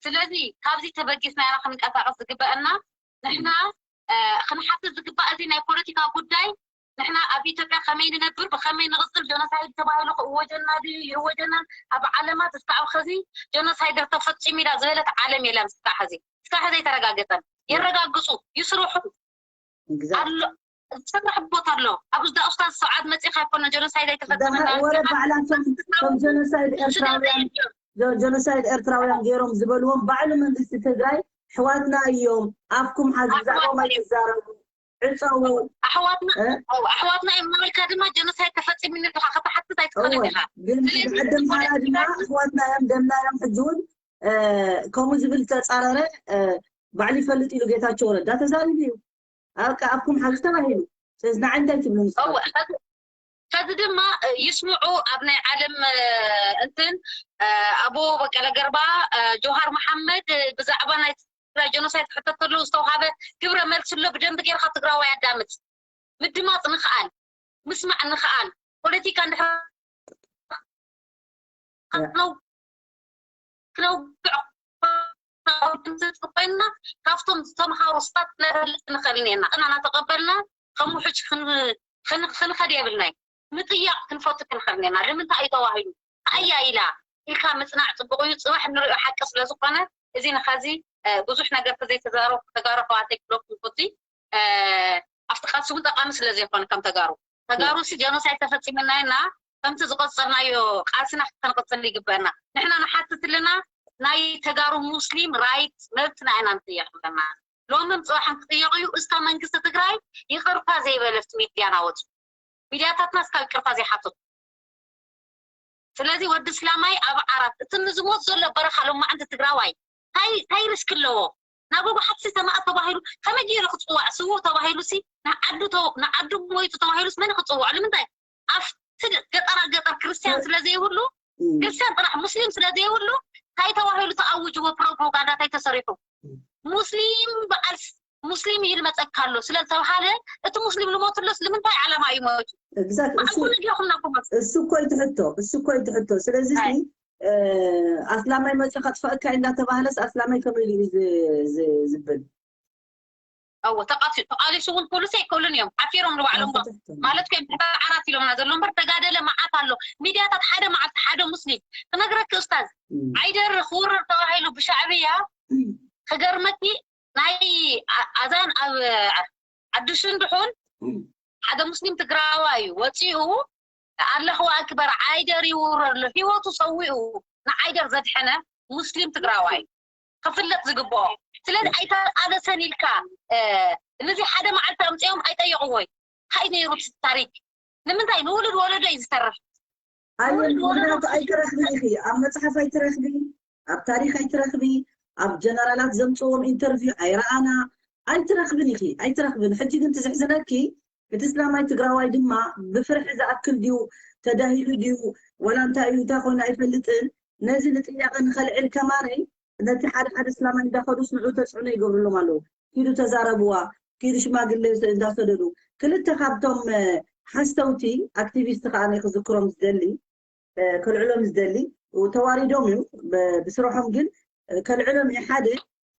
ስለዚ ካብዚ ተበጊስና ኢና ክንቀሳቀስ ዝግበአና። ንሕና ክንሓትት ዝግባእ እዚ ናይ ፖለቲካ ጉዳይ ንሕና ኣብ ኢትዮጵያ ከመይ ንነብር ብከመይ ንቕፅል ጀኖሳይድ ተባሂሉ ክእወጀና ድዩ ይእወጀናን ኣብ ዓለማት እስካዕ ከዚ ጀኖሳይደር ተፈፂሙ ኢላ ዝበለት ዓለም የለን እስካዕ ሕዚ እስካዕ ሕዚ ኣይተረጋገፀን። የረጋግፁ ይስርሑ ኣሎ ዝሰራሕ ቦታ ኣሎ ኣብ እዛ ኡስታዝ ሰዓት መፂኻ ይኮነ ጀኖሳይድ ኣይተፈፀመና ወረ ባዕላቶም ከም ጀኖሳይድ ኤርትራውያን ጀኖሳይድ ኤርትራውያን ገይሮም ዝበልዎም ባዕሉ መንግስቲ ትግራይ ኣሕዋትና እዮም ኣፍኩም ሓዚ ብዛዕባኦም ኣይትዛረቡ ዕፀዉ ኣሕዋትና ኣሕዋትና እዮም እናበልካ ድማ ጀኖሳይድ ተፈፂሙ ኢልካ ከተሓትት ኣይትኽእልን ኢኻ ግን ዓደምሃራ ድማ ኣሕዋትና እዮም ደምና እዮም ሕጂ እውን ከምኡ ዝብል ተፃረረ ባዕሉ ይፈልጥ ኢሉ ጌታቸው ረዳ ተዛሪቡ እዩ ኣብካ ኣብኩም ሓዙ ተባሂሉ ስለዚ ንዓይ እንታይ ትብሉ ንስኻ ከዚ ድማ ይስምዑ ኣብ ናይ ዓለም እንትን ኣቦ በቀለ ገርባ ጆሃር መሓመድ ብዛዕባ ናይ ትግራይ ጀኖሳይድ ክሕተት ከለዉ ዝተውሃበ ግብረ መልሲ ኣሎ ብደንቢ ጌርካ ትግራዋይ ኣዳምፅ ምድማፅ ንክኣል ምስማዕ ንክኣል ፖለቲካ እንድሕር ክነውግዕ ኮይንና ካብቶም ዝተምሃሩ ሰባት ነፈልጥ ንኽእል ኔና እና እናተቐበልና ከም ውሕጅ ክንኸድ የብልናይ ምጥያቕ ክንፈቱ ክንኽእል ኔና ንምንታይ እዩ ተዋሂሉ ኣያ ኢላ ኢልካ ምፅናዕ ፅቡቕ እዩ ፅባሕ ንሪኦ ሓቂ ስለ ዝኾነ እዚ ንኸዚ ብዙሕ ነገር ተዘይተዛረብኩ ተጋሩ ኣሕዋተይ ክብለኩም ክቲ ኣብቲ ቃልሲ እውን ጠቃሚ ስለ ዘይኮነ ከም ተጋሩ ተጋሩ ሲ ጀኖሳይድ ተፈፂምና ኢና ከምቲ ዝቆፀርናዮ ቃልስና ከነቅፅል ይግበአና ንሕና ንሓትት ኣለና ናይ ተጋሩ ሙስሊም ራይት መብትና ኢና ንጥየቅ ኣለና ሎምን ፅባሕን ክጥየቁ እዩ እስካ መንግስቲ ትግራይ ይቅርታ ዘይበለፍቲ ሚድያ ናወፁ ሚድያታትና እስካብ ይቅርታ ዘይሓተቱ ስለዚ ወዲ ስላማይ ኣብ ዓራት እቲ ንዝሞት ዘሎ በረኻ ሎማዓንቲ ትግራዋይ ታይ ታይ ሪስክ ኣለዎ ናጎጎ ሓቲ ሰማእት ተባሂሉ ከመይ ገይሩ ክፅዋዕ ስውእ ተባሂሉ ሲ ንዓዱ ንዓዱ ሞይቱ ተባሂሉስ መን ክፅዋዕ ንምንታይ ኣብቲ ገጠራ ገጠር ክርስትያን ስለ ዘይብሉ ክርስትያን ጥራሕ ሙስሊም ስለ ዘይብሉ ታይ ተባሂሉ ተኣውጅዎ ፕሮፓጋንዳ ታይ ተሰሪሑ ሙስሊም በዓል ሙስሊም ይልመፀካ ኣሎ ስለዝተባሃለ እቲ ሙስሊም ልሞትሎስ ንምንታይ ዓላማ እዩ ሞቱ እሱ እኮ ይትሕቶ እሱ እኮ ይትሕቶ ስለዚ ኣስላማይ መፂ ከጥፈእካ እንዳተባሃለስ ኣስላማይ ከመይ ኢሉ ዝብል እዎ ተቃልሱ ተቃሊሱ እውን ፖሊሲ ኣይክእሉን እዮም ሓፊሮም ንባዕሎም ማለት ኮይም ትሕተ ዓራት ኢሎምና ዘሎ እምበር ተጋደለ መዓት ኣሎ ሚድያታት ሓደ መዓልቲ ሓደ ሙስሊም ክነግረኪ ኡስታዝ ዓይደር ክውረር ተባሂሉ ብሻዕብያ ክገርመኪ ናይ ኣዛን ኣብ ዓዲ ሽንድሑን ሓደ ሙስሊም ትግራዋይ እዩ ወፂኡ ኣላሁ ኣክበር ዓይደር ይውረር ኣሎ ህይወቱ ሰዊኡ ንዓይደር ዘድሐነ ሙስሊም ትግራዋይ ክፍለጥ ዝግብኦ ስለዚ ኣይተቃለሰን ኢልካ ነዚ ሓደ መዓልቲ ኣምፅኦም ኣይጠየቅዎይ እንታይ ነይሩ ታሪክ ንምንታይ ንውሉድ ወለዶ እዩ ዝተርፍ ኣየን ምክንያቱ ኣይትረክቢ ኢኺ ኣብ መፅሓፍ ኣይትረክቢ ኣብ ታሪክ ኣይትረክቢ ኣብ ጀነራላት ዘምፅዎም ኢንተርቪው ኣይረኣና ኣይትረኽብን ኢኺ ኣይትረኽብን። ሕጂ ግን ትዝሕዝነኪ እቲ እስላማይ ትግራዋይ ድማ ብፍርሒ ዝኣክል ድዩ ተዳሂሉ ድዩ ዋላ እንታይ እዩ እንታይ ኮይኑ ኣይፈልጥን። ነዚ ንጥያቐ ንኸልዕል ከማነይ ነቲ ሓደ ሓደ እስላማይ እንዳኸዱስ ንዑ ተፅዕኖ ይገብርሎም ኣለዉ። ኪዱ ተዛረብዋ ኪዱ ሽማግሌ እንዳሰደዱ ክልተ ካብቶም ሓስተውቲ ኣክቲቪስት ከዓ ክዝክሮም ዝደሊ ከልዕሎም ዝደሊ ተዋሪዶም እዩ ብስርሖም ግን ከልዕሎም እዩ ሓደ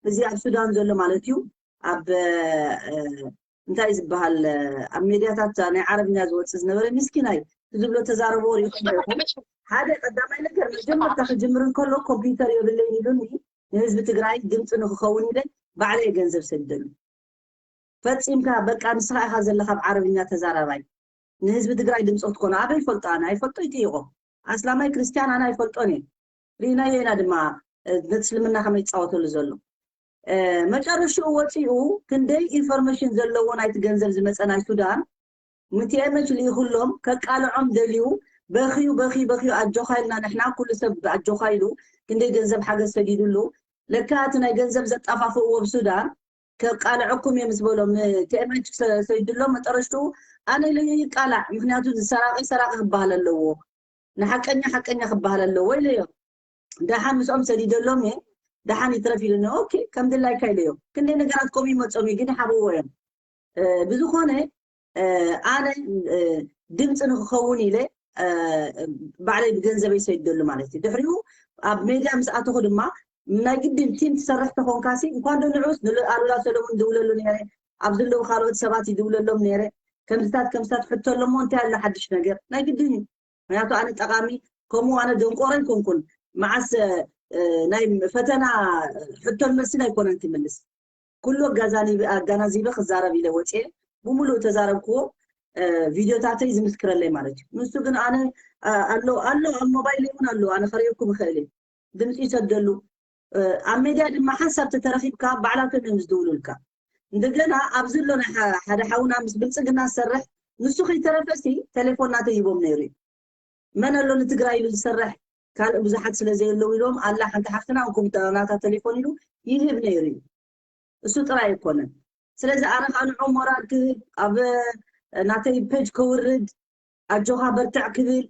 እዚ ኣብ ሱዳን ዘሎ ማለት እዩ ኣብ እንታይ ዝበሃል ኣብ ሜድያታት ናይ ዓረብኛ ዝወፅእ ዝነበረ ምስኪናይ ዝብሎ ተዛረቦ ሪኢኹም ሓደ ቀዳማይ ነገር መጀመርታ ክጅምር እንከሎ ኮምፒውተር የብለይን ኢሉኒ ንህዝቢ ትግራይ ድምፂ ንክኸውን ኢለ ባዕለየ ገንዘብ ሰደሉ ፈፂምካ በቃ ንስኻ ኢኻ ዘለኻ ኣብ ዓረብኛ ተዛራባይ ንህዝቢ ትግራይ ድምፂ ክትኮኑ ኣበይ ይፈልጦ ኣነ ኣይፈልጦ ይጥይቆ ኣስላማይ ክርስቲያን ኣነ ኣይፈልጦን እየ ርኢናዮ ኢና ድማ ነቲ እስልምና ከመይ ይፃወተሉ ዘሎ መጨረሽኡ ወፂኡ ክንደይ ኢንፎርሜሽን ዘለዎ ናይቲ ገንዘብ ዝመፀ ናይ ሱዳን ንቲኤምች ልኢኹሎም ከቃልዖም ደልዩ በኽዩ በኽዩ በኽዩ ኣጆኻ ኢልና ንሕና ኩሉ ሰብ ኣጆኻ ኢሉ ክንደይ ገንዘብ ሓገዝ ሰዲዱሉ ለካ እቲ ናይ ገንዘብ ዘጣፋፍእዎ ብሱዳን ከቃልዐኩም እየ ምስ በሎም ንቲኤምች ሰይድሎም መጠረሽትኡ ኣነ ኢለዮ ይቃላዕ ምክንያቱ ሰራቂ ሰራቂ ክበሃል ኣለዎ ንሓቀኛ ሓቀኛ ክበሃል ኣለዎ ኢለዮ ደሓን ምስኦም ሰዲደሎም እየ ደሓን ይትረፍ ኢሉኒ ኦኬ ከም ድላይካ ኢለዮ ክንደይ ነገራት ከምኡ ይመፆም እዩ ግን ይሓብዎ እዮም ብዝኾነ ኣነ ድምፂ ንክኸውን ኢለ ባዕለይ ብገንዘበይ ሰይደሉ ማለት እዩ ድሕሪኡ ኣብ ሜድያ ምስ ኣተኹ ድማ ናይ ግድን ቲም ትሰርሕ ተኾንካሲ እንኳን ዶ ንዑስ ንኣሉላ ሰለሙን ድውለሉ ነረ ኣብ ዘለዉ ካልኦት ሰባት ይድውለሎም ነረ ከምዝታት ከምዝታት ሕቶ ኣለሞ እንታይ ኣሎ ሓድሽ ነገር ናይ ግድን እዩ ምክንያቱ ኣነ ጠቃሚ ከምኡ ኣነ ደንቆሮ ኣይኮንኩን መዓስ ናይ ፈተና ሕቶን መልስን ኣይኮነን ትምልስ ኩሉ ኣጋዛኒ ኣጋናዚበ ክዛረብ ኢለ ወፅየ ብምሉእ ተዛረብክዎ ቪድዮታተይ ዝምስክረለይ ማለት እዩ ንሱ ግን ኣነ ኣሎ ኣሎ ኣብ ሞባይል እውን ኣሎ ኣነ ከርእየኩም ይኽእል እዩ ድምፂ ይሰደሉ ኣብ ሜድያ ድማ ሓንሳብ ተተረኺብካ ባዕላቶም እዮም ዝድውሉልካ እንደገና ኣብዚ ኣሎ ናይ ሓደ ሓውና ምስ ብልፅግና ዝሰርሕ ንሱ ከይተረፈሲ ቴሌፎን ናተይ ሂቦም ነይሩ እዩ መን ኣሎ ንትግራይ ኢሉ ዝሰርሕ ካልእ ብዙሓት ስለ ዘየለው ኢሎም ኣላ ሓንቲ ሓፍትና እንኩም ናታ ቴሌፎን ኢሉ ይህብ ነይሩ እዩ እሱ ጥራይ ኣይኮነን ስለዚ ኣነ ከዓ ንዖም ሞራል ክህብ ኣብ ናተይ ፔጅ ከውርድ ኣጆኻ በርትዕ ክብል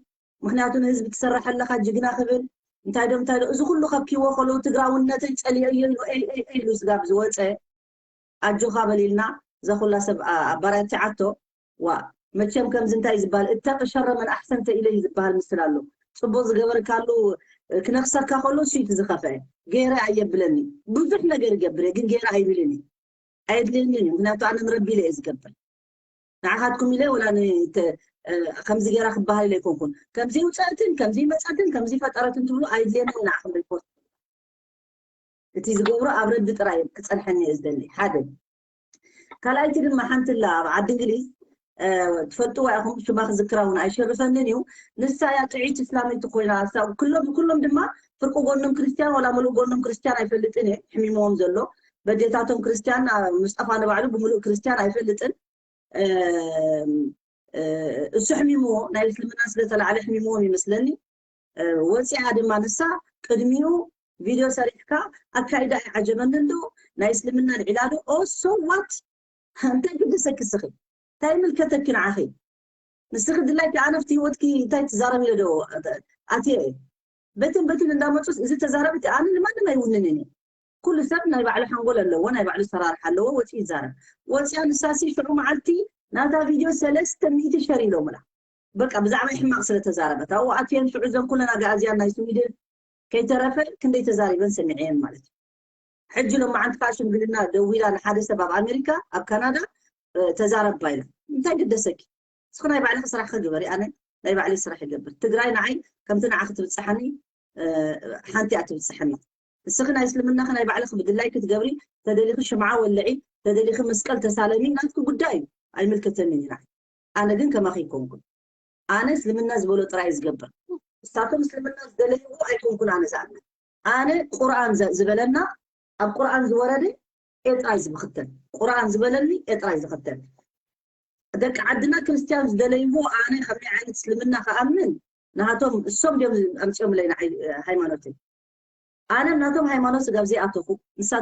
ምክንያቱ ንህዝቢ ትሰርሕ ኣለካ ጅግና ክብል እንታይ ዶ እንታይ ዶ እዚ ኩሉ ከብኪዎ ከለዉ ትግራውነተይ ፀሊኦዮ ኢሉ ኢሉ ስጋብ ዝወፀ ኣጆኻ በሊልና እዛ ኩላ ሰብ ኣባራትዓቶ ዋ መቸም ከምዚ እንታይ ዝበሃል እተቂ ሸረ መን ኣሕሰንተ ኢለ እዩ ዝበሃል ምስል ኣሎ ፅቡቅ ዝገበርካሉ ክነክሰካ ከሎ እሱ እቲ ዝኸፍአ ገይረ ኣየብለኒ ብዙሕ ነገር ይገብር ግን ገይረ ኣይብልን እዩ ኣየድልየኒ እዩ ምክንያቱ ኣነ ንረቢ ኢለ እየ ዝገብር ንዓኻትኩም ኢለ ወላ ከምዚ ገይራ ክበሃል ኢለ ኣይኮንኩን ከምዚ ይውፀእትን ከምዚ ይመፀትን ከምዚ ፈጠረትን ትብሉ ኣይድልየኒ ንዓኹም ሪፖርት እቲ ዝገብሮ ኣብ ረቢ ጥራይ ክፀንሐኒ እየ ዝደሊ ሓደ ካልኣይቲ ድማ ሓንቲ ላ ኣብ ዓዲ እንግሊዝ ትፈልጥዋ ኢኹም ሽማ ክዝክራ እውን ኣይሸርፈንን እዩ ንሳ እያ ጥዒት እስላመይቲ ኮይና ኩሎም ኩሎም ድማ ፍርቂ ጎኖም ክርስትያን ዋላ ምሉእ ጎኖም ክርስትያን ኣይፈልጥን እየ ሕሚምዎም ዘሎ በዴታቶም ክርስትያን ምስጠፋ ንባዕሉ ብምሉእ ክርስትያን ኣይፈልጥን እሱ ሕሚምዎ ናይ እስልምና ስለተላዕለ ሕሚምዎም ይመስለኒ ወፂኣ ድማ ንሳ ቅድሚኡ ቪድዮ ሰሪሕካ ኣካይዳ ኣይዓጀበንን ዶ ናይ እስልምና ልዒላ ዶ ኦ so what እንታይ ግድሰኪ ስኺ እንታይ ምልከተኪ ንዓኺ ንስኺ ድላይኪ ኣነ ኣብቲ ህይወትኪ እንታይ ትዛረቢ ዶ ኣትየ በትን በትን እንዳመፁስ እዚ ተዛረብቲ ኣነ ንማንም ኣይውንንን እዩ ኩሉ ሰብ ናይ ባዕሉ ሓንጎል ኣለዎ ናይ ባዕሉ ሰራርሓ ኣለዎ ወፂ ይዛረብ ወፂያ ንሳሲ ሽዑ መዓልቲ ናታ ቪድዮ ሰለስተ ሚእቲ ሸር ኢሎምላ በቃ ብዛዕባ ሕማቅ ስለተዛረበት ኣብኡ ኣትየን ሽዑ ዘን ኩለን ኣጋኣዝያን ናይ ስዊድን ከይተረፈ ክንደይ ተዛሪበን ሰሚዐየን ማለት እዩ ሕጂ ሎማዓንቲ ከዓ ሽምግልና ደዊላ ንሓደ ሰብ ኣብ ኣሜሪካ ኣብ ካናዳ ተዛረባ ኢላ እንታይ ግደሰኪ እስኺ ናይ ባዕልኺ ስራሕ ክግበሪ ኣነ ናይ ባዕለይ ስራሕ ይገብር ትግራይ ንዓይ ከምቲ ንዓኺ ትብፅሓኒ ሓንቲ እያ ትብፅሐኒ እስኺ ናይ እስልምናኺ ናይ ባዕልኺ ብድላይ ክትገብሪ ተደሊኺ ሽምዓ ወልዒ ተደሊኺ መስቀል ተሳለሚ ናትኪ ጉዳይ እዩ ኣይምልከተንን እዩ ንዓይ ኣነ ግን ከማኺ ይኮንኩን ኣነ እስልምና ዝበሎ ጥራይ ዝገብር እሳቶም እስልምና ዝደለይዎ ኣይኮንኩን ኣነ ዝኣምን ኣነ ቁርኣን ዝበለና ኣብ ቁርኣን ዝወረደ ኤጥራይ ዝብክተል ቁርኣን ዝበለኒ ኤጥራይ ዝክተል ደቂ ዓድና ክርስትያን ዝደለይዎ ኣነ ከመይ ዓይነት እስልምና ክኣምን ናቶም እሶም ድዮም ኣምፅኦምለይ ንዓይ ሃይማኖተይ ኣነ ናቶም ሃይማኖት ስጋብ ዘይኣተኹ ንሳ